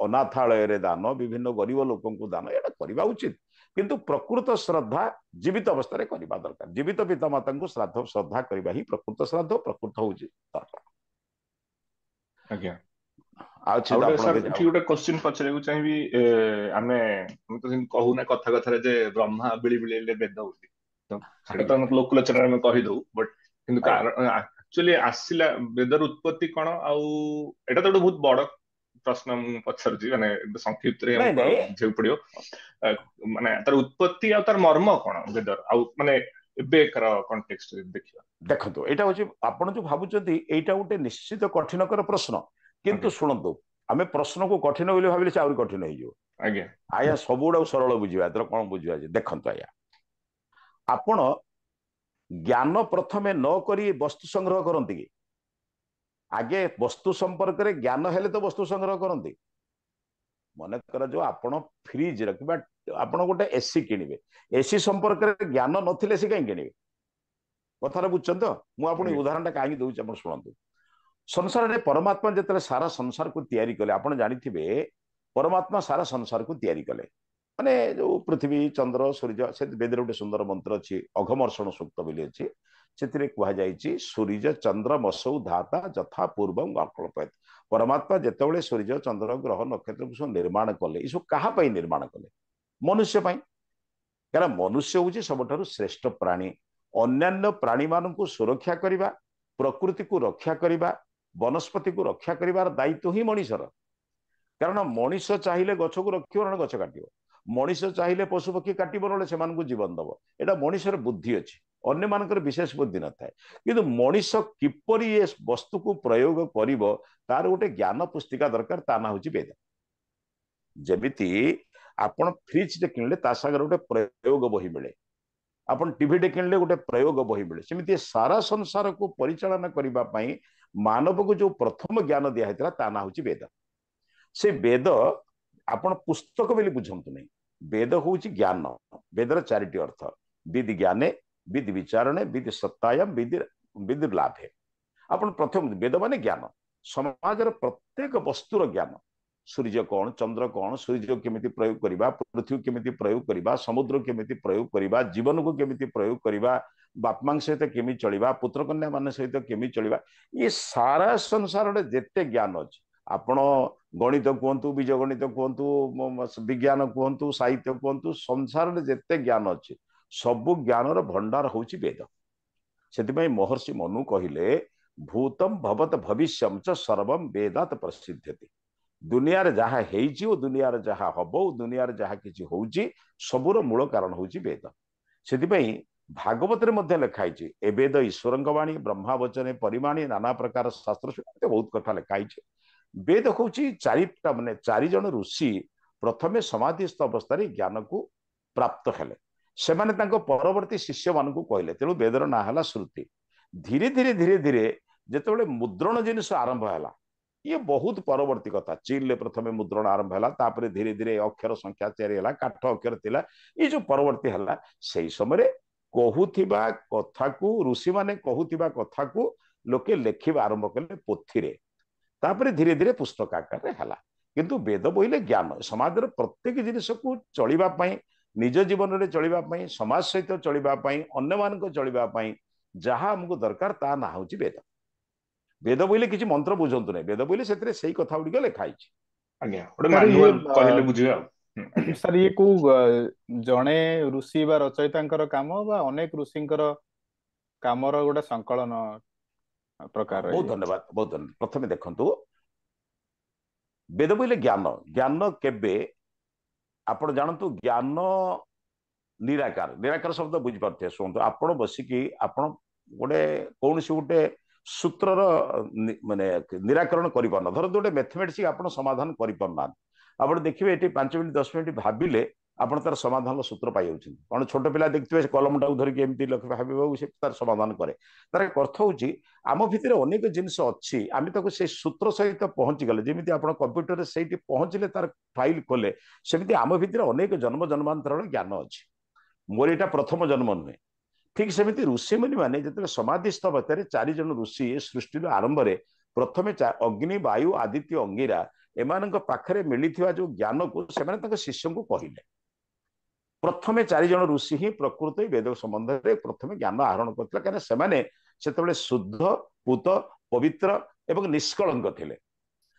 ଅନାଥାଳୟରେ ଦାନ, ବିଭିନ୍ନ ଗରିବ ଲୋକଙ୍କୁ ଦାନ, ଏଇଟା କରିବା ଉଚିତ। କିନ୍ତୁ ପ୍ରକୃତ ଶ୍ରଦ୍ଧା ଜୀବିତ ଅବସ୍ଥାରେ କରିବା ଦରକାର। ଜୀବିତ ପିତାମାତାଙ୍କୁ ଶ୍ରାଦ୍ଧ ଶ୍ରଦ୍ଧା କରିବା ହିଁ ପ୍ରକୃତ ଶ୍ରାଦ୍ଧ, ପ୍ରକୃତ ହଉଛି ଦରକାର। ଆଜ୍ଞା। ଆଉ ଆଉ ଗୋଟେ ସାର୍ ଏଠି ଗୋଟେ କ୍ୱେଶ୍ଚିନ୍ ପଚାରିବାକୁ ଚାହିଁବି। ଆମେ ଆମେ ତ ସେମିତି କହୁନା କଥା କଥାରେ ଯେ ବ୍ରହ୍ମା ବିଳି ବିଳିଲେ ବେଦ ବୋଲି, ତ ସେଟା ତ ଆମେ ଲୋକଲୋଚନରେ ଆମେ କହିଦଉ, ବଟ୍ କିନ୍ତୁ ଆକ୍ଚୁଆଲି ଆସିଲା ବେଦର ଉତ୍ପତ୍ତି କଣ? ଆଉ ଏଇଟା ତ ଗୋଟେ ବହୁତ ବଡ ପ୍ରଶ୍ନ ମୁଁ ପଚାରୁଛି, ମାନେ ସଂକ୍ଷିପ୍ତରେ ବୁଝିବାକୁ ପଡିବ, ମାନେ ତାର ଉତ୍ପତ୍ତି ଆଉ ତାର ମର୍ମ କଣ ବେଦର, ଆଉ ମାନେ ଏବେକାର କଣ୍ଟେକ୍ସଟ ଦେଖିବା। ଦେଖନ୍ତୁ, ଏଇଟା ହଉଛି ଆପଣ ଯୋଉ ଭାବୁଛନ୍ତି ଏଇଟା ଗୋଟେ ନିଶ୍ଚିତ କଠିନକର ପ୍ରଶ୍ନ, କିନ୍ତୁ ଶୁଣନ୍ତୁ, ଆମେ ପ୍ରଶ୍ନକୁ କଠିନ ବୋଲି ଭାବିଲେ ସେ ଆହୁରି କଠିନ ହେଇଯିବ। ଆଜ୍ଞା ଆଜ୍ଞା, ସବୁ ଗୁଡାକୁ ସରଳ ବୁଝିବା, ଏଥର କଣ ବୁଝିବା ଯେ ଦେଖନ୍ତୁ ଆଜ୍ଞା, ଆପଣ ଜ୍ଞାନ ପ୍ରଥମେ ନ କରି ବସ୍ତୁ ସଂଗ୍ରହ କରନ୍ତି କି? ଆଗେ ବସ୍ତୁ ସମ୍ପର୍କରେ ଜ୍ଞାନ ହେଲେ ତ ବସ୍ତୁ ସଂଗ୍ରହ କରନ୍ତି। ମନେକର ଯୋଉ ଆପଣ ଫ୍ରିଜର କିମ୍ବା ଆପଣ ଗୋଟେ ଏସି କିଣିବେ, ଏସି ସମ୍ପର୍କରେ ଜ୍ଞାନ ନଥିଲେ ସେ କାହିଁ କିଣିବେ? କଥାଟା ବୁଝୁଛନ୍ତି ତ? ମୁଁ ଆପଣଙ୍କୁ ଉଦାହରଣଟା କାହିଁକି ଦଉଛି ଆପଣ ଶୁଣନ୍ତୁ। ସଂସାରରେ ପରମାତ୍ମା ଯେତେବେଳେ ସାରା ସଂସାରକୁ ତିଆରି କଲେ, ଆପଣ ଜାଣିଥିବେ ପରମାତ୍ମା ସାରା ସଂସାରକୁ ତିଆରି କଲେ, ମାନେ ଯୋଉ ପୃଥିବୀ, ଚନ୍ଦ୍ର, ସୂର୍ଯ୍ୟ, ସେ ବେଦରେ ଗୋଟେ ସୁନ୍ଦର ମନ୍ତ୍ର ଅଛି, ଅଘମର୍ଷଣ ସୂକ୍ତ ବୋଲି ଅଛି, ସେଥିରେ କୁହାଯାଇଛି ସୂର୍ଯ୍ୟ ଚନ୍ଦ୍ର ମସৌ ଧାତା ଯଥା ପୂର୍ବଂ ଅକଳ୍ପୟତ। ପରମାତ୍ମା ଯେତେବେଳେ ସୂର୍ଯ୍ୟ, ଚନ୍ଦ୍ର, ଗ୍ରହ, ନକ୍ଷତ୍ରକୁ ସବୁ ନିର୍ମାଣ କଲେ, ଏସବୁ କାହା ପାଇଁ ନିର୍ମାଣ କଲେ? ମନୁଷ୍ୟ ପାଇଁ। କାରଣ ମନୁଷ୍ୟ ହଉଛି ସବୁଠାରୁ ଶ୍ରେଷ୍ଠ ପ୍ରାଣୀ। ଅନ୍ୟାନ୍ୟ ପ୍ରାଣୀମାନଙ୍କୁ ସୁରକ୍ଷା କରିବା, ପ୍ରକୃତିକୁ ରକ୍ଷା କରିବା, ବନସ୍ପତିକୁ ରକ୍ଷା କରିବାର ଦାୟିତ୍ୱ ହିଁ ମଣିଷର। କାରଣ ମଣିଷ ଚାହିଁଲେ ଗଛକୁ ରଖିବ, ନହେଲେ ଗଛ କାଟିବ। ମଣିଷ ଚାହିଁଲେ ପଶୁପକ୍ଷୀ କାଟିବ, ନହେଲେ ସେମାନଙ୍କୁ ଜୀବନ ଦବ। ଏଇଟା ମଣିଷର ବୁଦ୍ଧି ଅଛି, ଅନ୍ୟମାନଙ୍କର ବିଶେଷ ବୁଦ୍ଧି ନଥାଏ। କିନ୍ତୁ ମଣିଷ କିପରି ଏ ବସ୍ତୁକୁ ପ୍ରୟୋଗ କରିବ ତାର ଗୋଟେ ଜ୍ଞାନ ପୁସ୍ତିକା ଦରକାର, ତା ନାଁ ହଉଛି ବେଦ। ଯେମିତି ଆପଣ ଫ୍ରିଜଟେ କିଣିଲେ ତା ସାଙ୍ଗରେ ଗୋଟେ ପ୍ରୟୋଗ ବହି ମିଳେ, ଆପଣ ଟିଭିଟେ କିଣିଲେ ଗୋଟେ ପ୍ରୟୋଗ ବହି ମିଳେ, ସେମିତି ସାରା ସଂସାରକୁ ପରିଚାଳନା କରିବା ପାଇଁ ମାନବକୁ ଯୋଉ ପ୍ରଥମ ଜ୍ଞାନ ଦିଆହେଇଥିଲା ତା ନାଁ ହଉଛି ବେଦ। ସେ ବେଦ ଆପଣ ପୁସ୍ତକ ବୋଲି ବୁଝନ୍ତୁ ନାହିଁ, ବେଦ ହଉଛି ଜ୍ଞାନ। ବେଦର ଚାରିଟି ଅର୍ଥ: ବିଧି ଜ୍ଞାନେ, ବିଧି ବିଚାରଣେ, ବିଧି ସତ୍ତାୟମ, ବିଧି ବିଧି ଲାଭେ। ଆପଣ ପ୍ରଥମ ବେଦ ମାନେ ଜ୍ଞାନ, ସମାଜର ପ୍ରତ୍ୟେକ ବସ୍ତୁର ଜ୍ଞାନ। ସୂର୍ଯ୍ୟ କଣ, ଚନ୍ଦ୍ର କଣ, ସୂର୍ଯ୍ୟ କେମିତି ପ୍ରୟୋଗ କରିବା, ପୃଥିବୀ କେମିତି ପ୍ରୟୋଗ କରିବା, ସମୁଦ୍ର କେମିତି ପ୍ରୟୋଗ କରିବା, ଜୀବନକୁ କେମିତି ପ୍ରୟୋଗ କରିବା, ବାପା ମାଙ୍କ ସହିତ କେମିତି ଚଳିବା, ପୁତ୍ରକନ୍ୟା ମାନଙ୍କ ସହିତ କେମିତି ଚଳିବା, ଏ ସାରା ସଂସାରରେ ଯେତେ ଜ୍ଞାନ ଅଛି, ଆପଣ ଗଣିତ କୁହନ୍ତୁ, ବୀଜଗଣିତ କୁହନ୍ତୁ, ବିଜ୍ଞାନ କୁହନ୍ତୁ, ସାହିତ୍ୟ କୁହନ୍ତୁ, ସଂସାରରେ ଯେତେ ଜ୍ଞାନ ଅଛି ସବୁ ଜ୍ଞାନର ଭଣ୍ଡାର ହଉଛି ବେଦ। ସେଥିପାଇଁ ମହର୍ଷି ମନୁ କହିଲେ ଭୂତମ ଭବତ ଭବିଷ୍ୟମ ଚ ସର୍ବମ ବେଦାତ ପ୍ରସିଦ୍ଧତି। ଦୁନିଆରେ ଯାହା ହେଇଛି ଓ ଦୁନିଆରେ ଯାହା ହବ ଓ ଦୁନିଆରେ ଯାହା କିଛି ହଉଛି ସବୁର ମୂଳ କାରଣ ହଉଛି ବେଦ। ସେଥିପାଇଁ ଭାଗବତରେ ମଧ୍ୟ ଲେଖା ହେଇଛି ଏ ବେଦ ଈଶ୍ୱରଙ୍କ ବାଣୀ, ବ୍ରହ୍ମା ବଚନେ ପରିମାଣୀ, ନାନା ପ୍ରକାର ଶାସ୍ତ୍ର ବହୁତ କଥା ଲେଖା ହେଇଛି। ବେଦ ହଉଛି ଚାରିଟା, ମାନେ ଚାରିଜଣ ଋଷି ପ୍ରଥମେ ସମାଧିସ୍ଥ ଅବସ୍ଥାରେ ଜ୍ଞାନକୁ ପ୍ରାପ୍ତ ହେଲେ, ସେମାନେ ତାଙ୍କ ପରବର୍ତ୍ତୀ ଶିଷ୍ୟମାନଙ୍କୁ କହିଲେ, ତେଣୁ ବେଦର ନାଁ ହେଲା ଶ୍ରୁତି। ଧୀରେ ଧୀରେ ଧୀରେ ଧୀରେ ଯେତେବେଳେ ମୁଦ୍ରଣ ଜିନିଷ ଆରମ୍ଭ ହେଲା, ଇଏ ବହୁତ ପରବର୍ତ୍ତୀ କଥା, ଚୀନରେ ପ୍ରଥମେ ମୁଦ୍ରଣ ଆରମ୍ଭ ହେଲା, ତାପରେ ଧୀରେ ଧୀରେ ଅକ୍ଷର ସଂଖ୍ୟା ତିଆରି ହେଲା, କାଠ ଅକ୍ଷର ଥିଲା, ଏଇ ଯୋଉ ପରବର୍ତ୍ତୀ ହେଲା ସେଇ ସମୟରେ କହୁଥିବା କଥାକୁ, ଋଷିମାନେ କହୁଥିବା କଥାକୁ ଲୋକେ ଲେଖିବା ଆରମ୍ଭ କଲେ ପୋଥିରେ, ତାପରେ ଧୀରେ ଧୀରେ ପୁସ୍ତକ ଆକାରରେ ହେଲା। କିନ୍ତୁ ବେଦ ବୋଇଲେ ଜ୍ଞାନ, ସମାଜର ପ୍ରତ୍ୟେକ ଜିନିଷକୁ ଚଳିବା ପାଇଁ, ନିଜ ଜୀବନରେ ଚଳିବା ପାଇଁ, ସମାଜ ସହିତ ଚଳିବା ପାଇଁ, ଅନ୍ୟମାନଙ୍କ ଚଳିବା ପାଇଁ ଯାହା ଆମକୁ ଦରକାର ତା ନାଁ ହଉଛି ବେଦ। ବେଦ ବୋଇଲେ କିଛି ମନ୍ତ୍ର ବୁଝନ୍ତୁ ନାହିଁ, ବେଦ ବୋଇଲେ ସେଥିରେ ସେଇ କଥା ଗୁଡ଼ିକ ଲେଖା ହେଇଛି। ଆଜ୍ଞା, ଗୋଟେ ମାନୁଆଲ କହିଲେ ବୁଝିବା ଆଉ। ଆଜ୍ଞା। ସାର୍, ଇଏ କୋଉ ଜଣେ ଋଷି ବା ରଚୟିତାଙ୍କର କାମ ବା ଅନେକ ଋଷିଙ୍କର କାମର ଗୋଟେ ସଂକଳନ ପ୍ରକାର? ବହୁତ ଧନ୍ୟବାଦ, ବହୁତ ଧନ୍ୟବାଦ। ପ୍ରଥମେ ଦେଖନ୍ତୁ, ବେଦ ବୋଇଲେ ଜ୍ଞାନ। ଜ୍ଞାନ କେବେ ଆପଣ ଜାଣନ୍ତୁ, ଜ୍ଞାନ ନିରାକାର। ନିରାକାର ଶବ୍ଦ ବୁଝିପାରୁଥିବେ। ଶୁଣନ୍ତୁ, ଆପଣ ବସିକି ଆପଣ ଗୋଟେ କୌଣସି ଗୋଟେ ସୂତ୍ରର ମାନେ ନିରାକରଣ କରିପାରୁନ, ଧରନ୍ତୁ ଗୋଟେ ମ୍ୟାଥମେଟିକ୍ସ ଆପଣ ସମାଧାନ କରିପାରୁନାହାନ୍ତି, ଆପଣ ଦେଖିବେ ଏଠି 5 ମିନିଟ୍ 10 ମିନିଟ୍ ଭାବିଲେ ଆପଣ ତାର ସମାଧାନର ସୂତ୍ର ପାଇଯାଉଛନ୍ତି। କଣ ଛୋଟ ପିଲା ଦେଖିଥିବେ, ସେ କଲମଟାକୁ ଧରିକି ଏମିତି ଭାବିବାକୁ ସେ ତାର ସମାଧାନ କରେ। ତାର ଅର୍ଥ ହଉଛି ଆମ ଭିତରେ ଅନେକ ଜିନିଷ ଅଛି, ଆମେ ତାକୁ ସେଇ ସୂତ୍ର ସହିତ ପହଞ୍ଚିଗଲେ, ଯେମିତି ଆପଣ କମ୍ପ୍ୟୁଟରରେ ସେଇଠି ପହଞ୍ଚିଲେ ତାର ଫାଇଲ ଖୋଲେ, ସେମିତି ଆମ ଭିତରେ ଅନେକ ଜନ୍ମ ଜନ୍ମାନ୍ତରର ଜ୍ଞାନ ଅଛି। ମୋର ଏଇଟା ପ୍ରଥମ ଜନ୍ମ ନୁହେଁ। ଠିକ ସେମିତି ଋଷିମୁନି ମାନେ ଯେତେବେଳେ ସମାଧିସ୍ଥ ଅବସ୍ଥାରେ, 4 ଜଣ ଋଷି ଏ ସୃଷ୍ଟିର ଆରମ୍ଭରେ ପ୍ରଥମେ ଅଗ୍ନି, ବାୟୁ, ଆଦିତ୍ୟ, ଅଙ୍ଗିରା ଏମାନଙ୍କ ପାଖରେ ମିଳିଥିବା ଯୋଉ ଜ୍ଞାନକୁ ସେମାନେ ତାଙ୍କ ଶିଷ୍ୟଙ୍କୁ କହିଲେ। ପ୍ରଥମେ 4 ଜଣ ଋଷି ହିଁ ପ୍ରକୃତ ବେଦ ସମ୍ବନ୍ଧରେ ପ୍ରଥମେ ଜ୍ଞାନ ଆହରଣ କରିଥିଲେ, କାହିଁକିନା ସେମାନେ ସେତେବେଳେ ଶୁଦ୍ଧ, ପୂତ, ପବିତ୍ର ଏବଂ ନିଷ୍କଳଙ୍କ ଥିଲେ।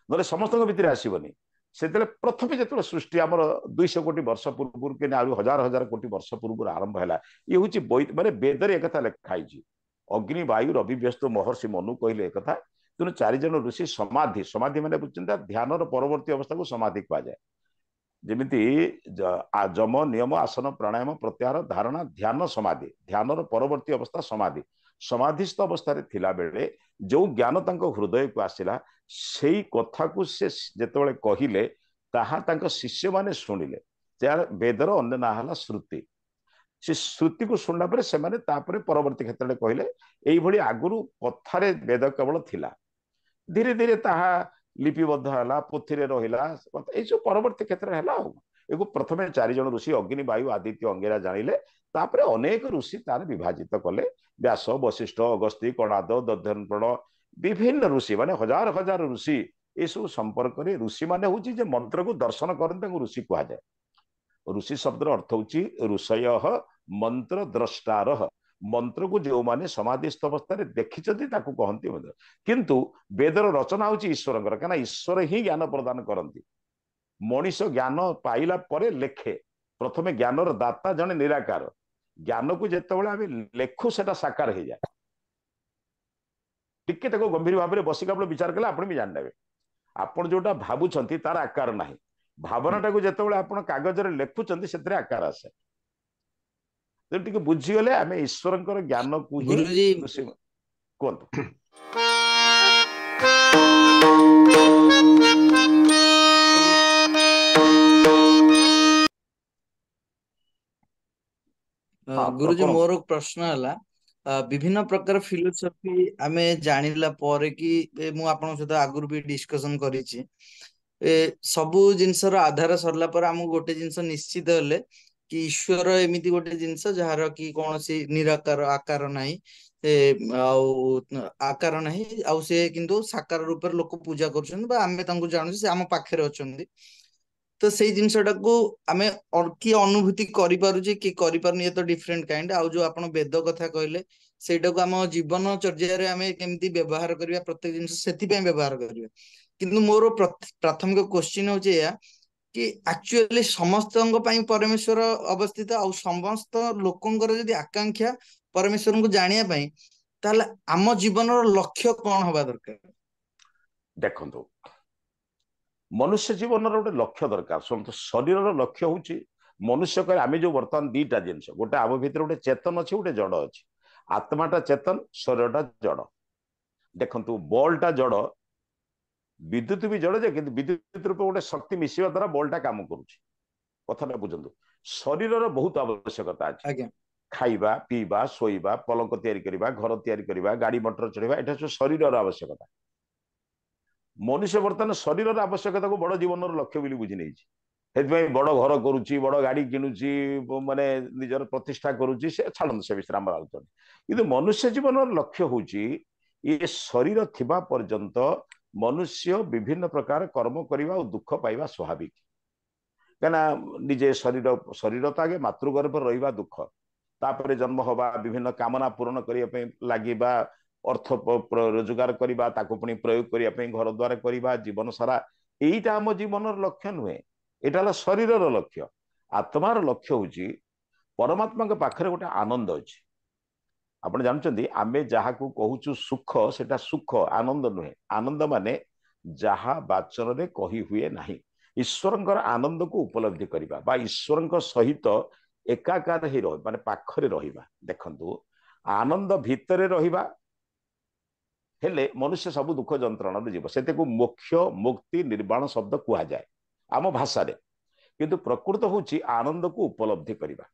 ନହେଲେ ସମସ୍ତଙ୍କ ଭିତରେ ଆସିବନି। ସେତେବେଳେ ପ୍ରଥମେ ଯେତେବେଳେ ସୃଷ୍ଟି ଆମର 200 କୋଟି ବର୍ଷ ପୂର୍ବରୁ କି ଆହୁରି ହଜାର ହଜାର କୋଟି ବର୍ଷ ପୂର୍ବରୁ ଆରମ୍ଭ ହେଲା, ଇଏ ହଉଛି ମାନେ ବେଦରେ ଏକଥା ଲେଖା ହେଇଛି। ଅଗ୍ନି, ବାୟୁ, ରବି, ବ୍ୟସ୍ତ ମହର୍ଷି ମନୁ କହିଲେ ଏକଥା। ତେଣୁ 4 ଜଣ ଋଷି ସମାଧି, ସମାଧି ମାନେ ବୁଝୁଛନ୍ତି, ଧ୍ୟାନର ପରବର୍ତ୍ତୀ ଅବସ୍ଥାକୁ ସମାଧି କୁହାଯାଏ। ଯେମିତି ଯମ, ନିୟମ, ଆସନ, ପ୍ରାଣାୟାମ, ପ୍ରତ୍ୟାହାର, ଧାରଣା, ଧ୍ୟାନ, ସମାଧି। ଧ୍ୟାନର ପରବର୍ତ୍ତୀ ଅବସ୍ଥା ସମାଧି। ସମାଧିସ୍ଥ ଅବସ୍ଥାରେ ଥିଲା ବେଳେ ଯୋଉ ଜ୍ଞାନ ତାଙ୍କ ହୃଦୟକୁ ଆସିଲା, ସେଇ କଥାକୁ ସେ ଯେତେବେଳେ କହିଲେ, ତାହା ତାଙ୍କ ଶିଷ୍ୟମାନେ ଶୁଣିଲେ। ଯାହାର ବେଦର ଅନ୍ୟ ନାଁ ହେଲା ଶ୍ରୁତି। ସେ ଶ୍ରୁତିକୁ ଶୁଣିଲା ପରେ ସେମାନେ ତାପରେ ପରବର୍ତ୍ତୀ କ୍ଷେତ୍ରରେ କହିଲେ। ଏଇଭଳି ଆଗରୁ କଥାରେ ବେଦ କେବଳ ଥିଲା, ଧୀରେ ଧୀରେ ତାହା ଲିପିବଦ୍ଧ ହେଲା, ପୋଥିରେ ରହିଲା, ଏଇସବୁ ପରବର୍ତ୍ତୀ କ୍ଷେତ୍ରରେ ହେଲା। ଆଉ ଏକୁ ପ୍ରଥମେ 4 ଜଣ ଋଷି ଅଗ୍ନି, ବାୟୁ, ଆଦିତ୍ୟ, ଅଙ୍ଗିରା ଜାଣିଲେ। ତାପରେ ଅନେକ ଋଷି ତାର ବିଭାଜିତ କଲେ। ବ୍ୟାସ, ବଶିଷ୍ଠ, ଅଗସ୍ତି, କଣାଦ, ଦଧ୍ୟର୍ପଣ, ବିଭିନ୍ନ ଋଷି ମାନେ ହଜାର ହଜାର ଋଷି ଏସବୁ ସମ୍ପର୍କରେ। ଋଷି ମାନେ ହଉଛି ଯେ ମନ୍ତ୍ରକୁ ଦର୍ଶନ କରନ୍ତି, ତାଙ୍କୁ ଋଷି କୁହାଯାଏ। ଋଷି ଶବ୍ଦର ଅର୍ଥ ହଉଛି ଋଷୟ ମନ୍ତ୍ର ଦ୍ରଷ୍ଟାର। ମନ୍ତ୍ରକୁ ଯେଉଁମାନେ ସମାଧିସ୍ଥ ଅବସ୍ଥାରେ ଦେଖିଛନ୍ତି, ତାକୁ କହନ୍ତି ମନ୍ତ୍ର। କିନ୍ତୁ ବେଦର ରଚନା ହଉଛି ଈଶ୍ୱରଙ୍କର, କାହିଁକିନା ଈଶ୍ୱର ହିଁ ଜ୍ଞାନ ପ୍ରଦାନ କରନ୍ତି। ମଣିଷ ଜ୍ଞାନ ପାଇଲା ପରେ ଲେଖେ। ପ୍ରଥମେ ଜ୍ଞାନର ଦାତା ଜଣେ ନିରାକାର। ଜ୍ଞାନକୁ ଯେତେବେଳେ ଆମେ ଲେଖୁ, ସେଟା ସାକାର ହେଇଯାଏ। ଟିକେ ତାକୁ ଗମ୍ଭୀର ଭାବରେ ବସିକି ଆପଣ ବିଚାର କଲେ ଆପଣ ବି ଜାଣିନେବେ। ଆପଣ ଯୋଉଟା ଭାବୁଛନ୍ତି ତାର ଆକାର ନାହିଁ। ଭାବନାଟାକୁ ଯେତେବେଳେ ଆପଣ କାଗଜରେ ଲେଖୁଛନ୍ତି, ସେଥିରେ ଆକାର ଆସେ। ତେଣୁ ଟିକେ ବୁଝିଗଲେ ଆମେ ଈଶ୍ୱରଙ୍କର ଜ୍ଞାନକୁ ହିଁ ଗୁରୁଜୀ, ଋଷି କୁହନ୍ତୁ। ହଁ, ଗୁରୁଜୀ, କରନ୍ତୁ। ମୋର ପ୍ରଶ୍ନ ହେଲା, ବିଭିନ୍ନ ପ୍ରକାର ଫିଲୋସଫି ଆମେ ଜାଣିଲା ପରେ କି ମୁଁ ଆପଣଙ୍କ ସହିତ ଆଗରୁ ବି ଡିସ୍କସନ କରିଛି, ଏ ସବୁ ଜିନିଷର ଆଧାର ସରିଲା ପରେ ଆମକୁ ଗୋଟେ ଜିନିଷ ନିଶ୍ଚିତ ହେଲେ କି ଈଶ୍ୱର ଏମିତି ଗୋଟେ ଜିନିଷ ଯାହାର କି କୌଣସି ନିରାକାର, ଆକାର ନାହିଁ, ଏ ଆଉ ଆକାର ନାହିଁ, ଆଉ ସେ କିନ୍ତୁ ସାକାର ରୂପରେ ଲୋକ ପୂଜା କରୁଛନ୍ତି ବା ଆମେ ତାଙ୍କୁ ଜାଣୁଛୁ, ସେ ଆମ ପାଖରେ ଅଛନ୍ତି। ତ ସେଇ ଜିନିଷଟାକୁ ଆମେ କିଏ ଅନୁଭୂତି କରିପାରୁଛେ, କି କରିପାରୁନି, ଏ ତ ଡିଫରେଣ୍ଟ କାଇଣ୍ଡ। ଆଉ ଯୋଉ ଆପଣ ବେଦ କଥା କହିଲେ, ସେଇଟାକୁ ଆମ ଜୀବନ ଚର୍ଯ୍ୟାରେ ଆମେ କେମିତି ବ୍ୟବହାର କରିବା, ପ୍ରତ୍ୟେକ ଜିନିଷ ସେଥିପାଇଁ ବ୍ୟବହାର କରିବା। କିନ୍ତୁ ମୋର ପ୍ରାଥମିକ କୋଶ୍ଚିନ୍ ହଉଛି ଏଇଆ କି ଆକ୍ଚୁଆଲି ସମସ୍ତଙ୍କ ପାଇଁ ପରମେଶ୍ୱର ଅବସ୍ଥିତ, ଆଉ ସମସ୍ତ ଲୋକଙ୍କର ଯଦି ଆକାଂକ୍ଷା ପରମେଶ୍ୱରଙ୍କୁ ଜାଣିବା ପାଇଁ, ତାହେଲେ ଆମ ଜୀବନର ଲକ୍ଷ୍ୟ କଣ ହବା ଦରକାର? ଦେଖନ୍ତୁ, ମନୁଷ୍ୟ ଜୀବନର ଗୋଟେ ଲକ୍ଷ୍ୟ ଦରକାର। ଶୁଣନ୍ତୁ, ଶରୀରର ଲକ୍ଷ୍ୟ ହଉଛି ମନୁଷ୍ୟ କହିଲେ ଆମେ ଯୋଉ ବର୍ତ୍ତମାନ ଦିଟା ଜିନିଷ, ଗୋଟେ ଆମ ଭିତରେ ଗୋଟେ ଚେତନ ଅଛି, ଗୋଟେ ଜଡ ଅଛି। ଆତ୍ମାଟା ଚେତନ, ଶରୀରଟା ଜଡ। ଦେଖନ୍ତୁ, ବଲଟା ଜଡ, ବିଦ୍ୟୁତ ବି ଜଡ ଯେ, କିନ୍ତୁ ବିଦ୍ୟୁତ ରୂପେ ଗୋଟେ ଶକ୍ତି ମିଶିବା ଦ୍ୱାରା ବଲଟା କାମ କରୁଛି। କଥାଟା ବୁଝନ୍ତୁ, ଶରୀରର ବହୁତ ଆବଶ୍ୟକତା ଅଛି। ଖାଇବା, ପିଇବା, ଶୋଇବା, ପଲଙ୍କ ତିଆରି କରିବା, ଘର ତିଆରି କରିବା, ଗାଡି ମଟର ଚଢିବା, ଏଟା ସବୁ ଶରୀରର ଆବଶ୍ୟକତା। ମନୁଷ୍ୟ ବର୍ତ୍ତମାନ ଶରୀରର ଆବଶ୍ୟକତାକୁ ବଡ ଜୀବନର ଲକ୍ଷ୍ୟ ବୋଲି ବୁଝି ନେଇଛି। ସେଥିପାଇଁ ବଡ ଘର କରୁଛି, ବଡ ଗାଡି କିଣୁଛି, ମାନେ ନିଜର ପ୍ରତିଷ୍ଠା କରୁଛି। ସେ ଛାଡ଼ନ୍ତୁ, ସେ ବିଷୟରେ ଆମର ଆଲୋଚନା। କିନ୍ତୁ ମନୁଷ୍ୟ ଜୀବନର ଲକ୍ଷ୍ୟ ହଉଛି, ଇଏ ଶରୀର ଥିବା ପର୍ଯ୍ୟନ୍ତ ମନୁଷ୍ୟ ବିଭିନ୍ନ ପ୍ରକାର କର୍ମ କରିବା ଆଉ ଦୁଃଖ ପାଇବା ସ୍ୱାଭାବିକ। କାହିଁକିନା ନିଜେ ଶରୀର, ଶରୀର ତ ଆଗେ ମାତୃଗର୍ଭରେ ରହିବା ଦୁଃଖ, ତାପରେ ଜନ୍ମ ହବା, ବିଭିନ୍ନ କାମନା ପୂରଣ କରିବା ପାଇଁ ଲାଗିବା, ଅର୍ଥ ରୋଜଗାର କରିବା, ତାକୁ ପୁଣି ପ୍ରୟୋଗ କରିବା ପାଇଁ ଘର ଦ୍ୱାର କରିବା, ଜୀବନ ସାରା ଏଇଟା ଆମ ଜୀବନର ଲକ୍ଷ୍ୟ ନୁହେଁ। ଏଇଟା ହେଲା ଶରୀରର ଲକ୍ଷ୍ୟ। ଆତ୍ମାର ଲକ୍ଷ୍ୟ ହଉଛି ପରମାତ୍ମାଙ୍କ ପାଖରେ ଗୋଟେ ଆନନ୍ଦ ଅଛି। ଆପଣ ଜାଣୁଛନ୍ତି, ଆମେ ଯାହାକୁ କହୁଛୁ ସୁଖ, ସେଟା ସୁଖ, ଆନନ୍ଦ ନୁହେଁ। ଆନନ୍ଦ ମାନେ ଯାହା ବାଚନରେ କହି ହୁଏ ନାହିଁ। ଈଶ୍ୱରଙ୍କର ଆନନ୍ଦକୁ ଉପଲବ୍ଧି କରିବା ବା ଈଶ୍ୱରଙ୍କ ସହିତ ଏକାକାର ହେଇ ରହିବା, ମାନେ ପାଖରେ ରହିବା। ଦେଖନ୍ତୁ, ଆନନ୍ଦ ଭିତରେ ରହିବା ହେଲେ ମନୁଷ୍ୟ ସବୁ ଦୁଃଖ ଯନ୍ତ୍ରଣାରୁ ଯିବ। ସେଥିକୁ ମୋକ୍ଷ, ମୁକ୍ତି, ନିର୍ବାଣ ଶବ୍ଦ କୁହାଯାଏ ଆମ ଭାଷାରେ, କିନ୍ତୁ ପ୍ରକୃତ ହଉଛି ଆନନ୍ଦକୁ ଉପଲବ୍ଧି କରିବା।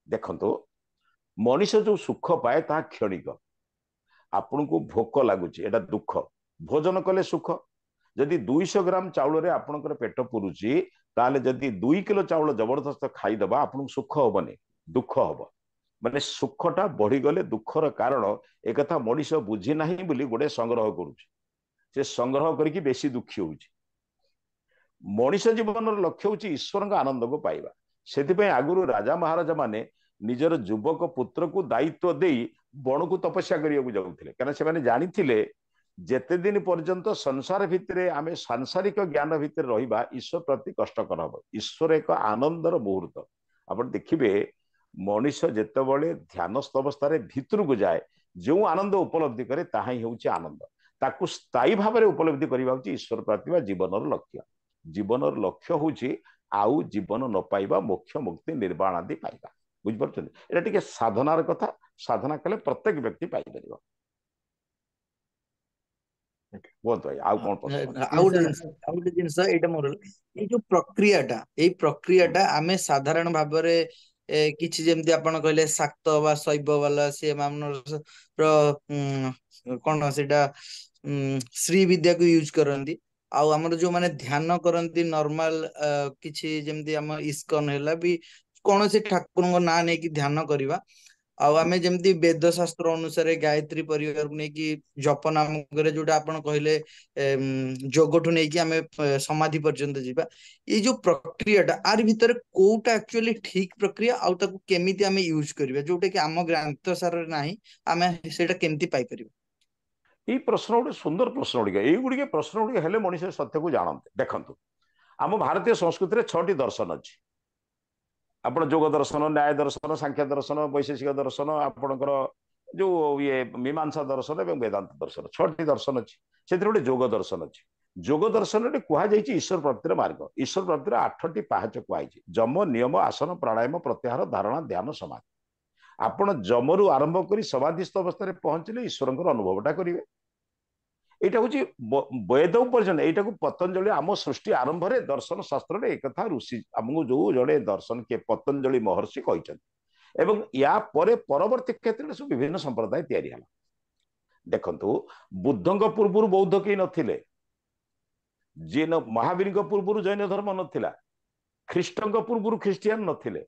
ଦେଖନ୍ତୁ, ମଣିଷ ଯୋଉ ସୁଖ ପାଏ ତାହା କ୍ଷଣିକ। ଆପଣଙ୍କୁ ଭୋକ ଲାଗୁଛି, ଏଇଟା ଦୁଃଖ। ଭୋଜନ କଲେ ସୁଖ। ଯଦି 200 ଗ୍ରାମ ଚାଉଳରେ ଆପଣଙ୍କର ପେଟ ପୁରୁଛି, ତାହେଲେ ଯଦି 2 କିଲୋ ଚାଉଳ ଜବରଦସ୍ତ ଖାଇଦବା, ଆପଣଙ୍କୁ ସୁଖ ହବନି, ଦୁଃଖ ହବ। ମାନେ ସୁଖଟା ବଢିଗଲେ ଦୁଃଖର କାରଣ। ଏକଥା ମଣିଷ ବୁଝି ନାହିଁ ବୋଲି ଗୋଟେ ସଂଗ୍ରହ କରୁଛି, ସେ ସଂଗ୍ରହ କରିକି ବେଶୀ ଦୁଃଖୀ ହଉଛି। ମଣିଷ ଜୀବନର ଲକ୍ଷ୍ୟ ହଉଛି ଈଶ୍ୱରଙ୍କ ଆନନ୍ଦକୁ ପାଇବା। ସେଥିପାଇଁ ଆଗରୁ ରାଜା ମହାରାଜା ମାନେ ନିଜର ଯୁବକ ପୁତ୍ରକୁ ଦାୟିତ୍ୱ ଦେଇ ବଣକୁ ତପସ୍ୟା କରିବାକୁ ଯାଉଥିଲେ, କାରଣ ସେମାନେ ଜାଣିଥିଲେ ଯେତେ ଦିନ ପର୍ଯ୍ୟନ୍ତ ସଂସାର ଭିତରେ ଆମେ ସାଂସାରିକ ଜ୍ଞାନ ଭିତରେ ରହିବା, ଈଶ୍ୱର ପ୍ରାପ୍ତି କଷ୍ଟକର ହବ। ଈଶ୍ୱର ଏକ ଆନନ୍ଦର ମୁହୂର୍ତ୍ତ। ଆପଣ ଦେଖିବେ, ମଣିଷ ଯେତେବେଳେ ଧ୍ୟାନସ୍ଥ ଅବସ୍ଥାରେ ଭିତରକୁ ଯାଏ, ଯେଉଁ ଆନନ୍ଦ ଉପଲବ୍ଧି କରେ ତାହା ହିଁ ହେଉଛି ଆନନ୍ଦ। ତାକୁ ସ୍ଥାୟୀ ଭାବରେ ଉପଲବ୍ଧି କରିବା ହଉଛି ଈଶ୍ୱର ପ୍ରାପ୍ତି ବା ଜୀବନର ଲକ୍ଷ୍ୟ। ଜୀବନର ଲକ୍ଷ୍ୟ ହଉଛି ଆଉ ଜୀବନ ନ ପାଇବା, ମୋକ୍ଷ, ମୁକ୍ତି, ନିର୍ବାଣ ଆଦି ପାଇବା। ବୁଝିପାରୁଛନ୍ତି? ଏଇଟା ଟିକେ ସାଧନାର କଥା। ସାଧନା କଲେ ପ୍ରତ୍ୟେକ ବ୍ୟକ୍ତି ପାଇପାରିବ। କୁହନ୍ତୁ ଭାଇ, ଆଉ କଣ ପ୍ରଶ୍ନ ଅଛି? ଆଉ ଗୋଟେ ଜିନିଷ, ଆଉ ଗୋଟେ ଜିନିଷ ଏଇଟା ମୋର, ଏଇ ଯୋଉ ପ୍ରକ୍ରିୟାଟା, ଏଇ ପ୍ରକ୍ରିୟାଟା ଆମେ ସାଧାରଣ ଭାବରେ କିଛି ଯେମିତି ଆପଣ କହିଲେ ଶାକ୍ତ ବା ଶୈବ ବାଲା, ସିଏ ମାନର କଣ ସେଇଟା ଶ୍ରୀ ବିଦ୍ୟାକୁ ୟୁଜ କରନ୍ତି। ଆଉ ଆମର ଯୋଉମାନେ ଧ୍ୟାନ କରନ୍ତି ନର୍ମାଲ କିଛି, ଯେମିତି ଆମ ଇସ୍କନ ହେଲା ବି କୌଣସି ଠାକୁରଙ୍କ ନାଁ ନେଇକି ଧ୍ୟାନ କରିବା, ଆଉ ଆମେ ଯେମିତି ବେଦ ଶାସ୍ତ୍ର ଅନୁସାରେ ଗାୟତ୍ରୀ ପରିବାରକୁ ନେଇକି ଜପ ନାମ କରି, ଯୋଉଟା ଆପଣ କହିଲେ ଯୋଗଠୁ ନେଇକି ଆମେ ସମାଧି ପର୍ଯ୍ୟନ୍ତ ଯିବା, ଏଇ ଯୋଉ ପ୍ରକ୍ରିୟାଟା ଆରି ଭିତରେ କୋଉଟା ଆକ୍ଚୁଆଲି ଠିକ ପ୍ରକ୍ରିୟା, ଆଉ ତାକୁ କେମିତି ଆମେ ୟୁଜ କରିବା, ଯୋଉଟା କି ଆମ ଗ୍ରନ୍ଥ ସାରରେ ନାହିଁ, ଆମେ ସେଇଟା କେମିତି ପାଇପାରିବା? ଏଇ ପ୍ରଶ୍ନ ଗୋଟେ ସୁନ୍ଦର ପ୍ରଶ୍ନ ଗୁଡ଼ିକ। ଏଇଗୁଡ଼ିକ ପ୍ରଶ୍ନ ଗୁଡ଼ିକ ହେଲେ ମଣିଷ ସତ୍ୟକୁ ଜାଣନ୍ତେ। ଦେଖନ୍ତୁ, ଆମ ଭାରତୀୟ ସଂସ୍କୃତିରେ 6ଟି ଦର୍ଶନ ଅଛି। ଆପଣ ଯୋଗ ଦର୍ଶନ, ନ୍ୟାୟ ଦର୍ଶନ, ସାଂଖ୍ୟ ଦର୍ଶନ, ବୈଶେଷିକ ଦର୍ଶନ, ଆପଣଙ୍କର ଯୋଉ ଇଏ ମୀମାଂସା ଦର୍ଶନ ଏବଂ ବେଦାନ୍ତ ଦର୍ଶନ, 6ଟି ଦର୍ଶନ ଅଛି। ସେଥିରେ ଗୋଟେ ଯୋଗ ଦର୍ଶନ ଅଛି। ଯୋଗ ଦର୍ଶନରେ କୁହାଯାଇଛି ଈଶ୍ୱର ପ୍ରାପ୍ତିର ମାର୍ଗ। ଈଶ୍ୱର ପ୍ରାପ୍ତିର 8ଟି ପାହାଚ କୁହାଯାଇଛି: ଯମ, ନିୟମ, ଆସନ, ପ୍ରାଣାୟାମ, ପ୍ରତ୍ୟାହାର, ଧାରଣା, ଧ୍ୟାନ, ସମାଧି। ଆପଣ ଯମରୁ ଆରମ୍ଭ କରି ସମାଧିସ୍ଥ ଅବସ୍ଥାରେ ପହଞ୍ଚିଲେ ଈଶ୍ୱରଙ୍କର ଅନୁଭବଟା କରିବେ। ଏଇଟା ହଉଛି ବେଦ ପର୍ଯ୍ୟନ୍ତ। ଏଇଟାକୁ ପତଞ୍ଜଳି ଆମ ସୃଷ୍ଟି ଆରମ୍ଭରେ ଦର୍ଶନ ଶାସ୍ତ୍ରରେ ଏକଥା ଋଷି ଆମକୁ ଯୋଉ ଜଣେ ଦର୍ଶନ କିଏ ପତଞ୍ଜଳି ମହର୍ଷି କହିଛନ୍ତି, ଏବଂ ୟା ପରେ ପରବର୍ତ୍ତୀ କ୍ଷେତ୍ରରେ ସବୁ ବିଭିନ୍ନ ସମ୍ପ୍ରଦାୟ ତିଆରି ହେଲା। ଦେଖନ୍ତୁ, ବୁଦ୍ଧଙ୍କ ପୂର୍ବରୁ ବୌଦ୍ଧ କେହି ନଥିଲେ, ଯିଏ ମହାବୀରଙ୍କ ପୂର୍ବରୁ ଜୈନ ଧର୍ମ ନଥିଲା, ଖ୍ରୀଷ୍ଟଙ୍କ ପୂର୍ବରୁ ଖ୍ରୀଷ୍ଟିଆନ ନଥିଲେ,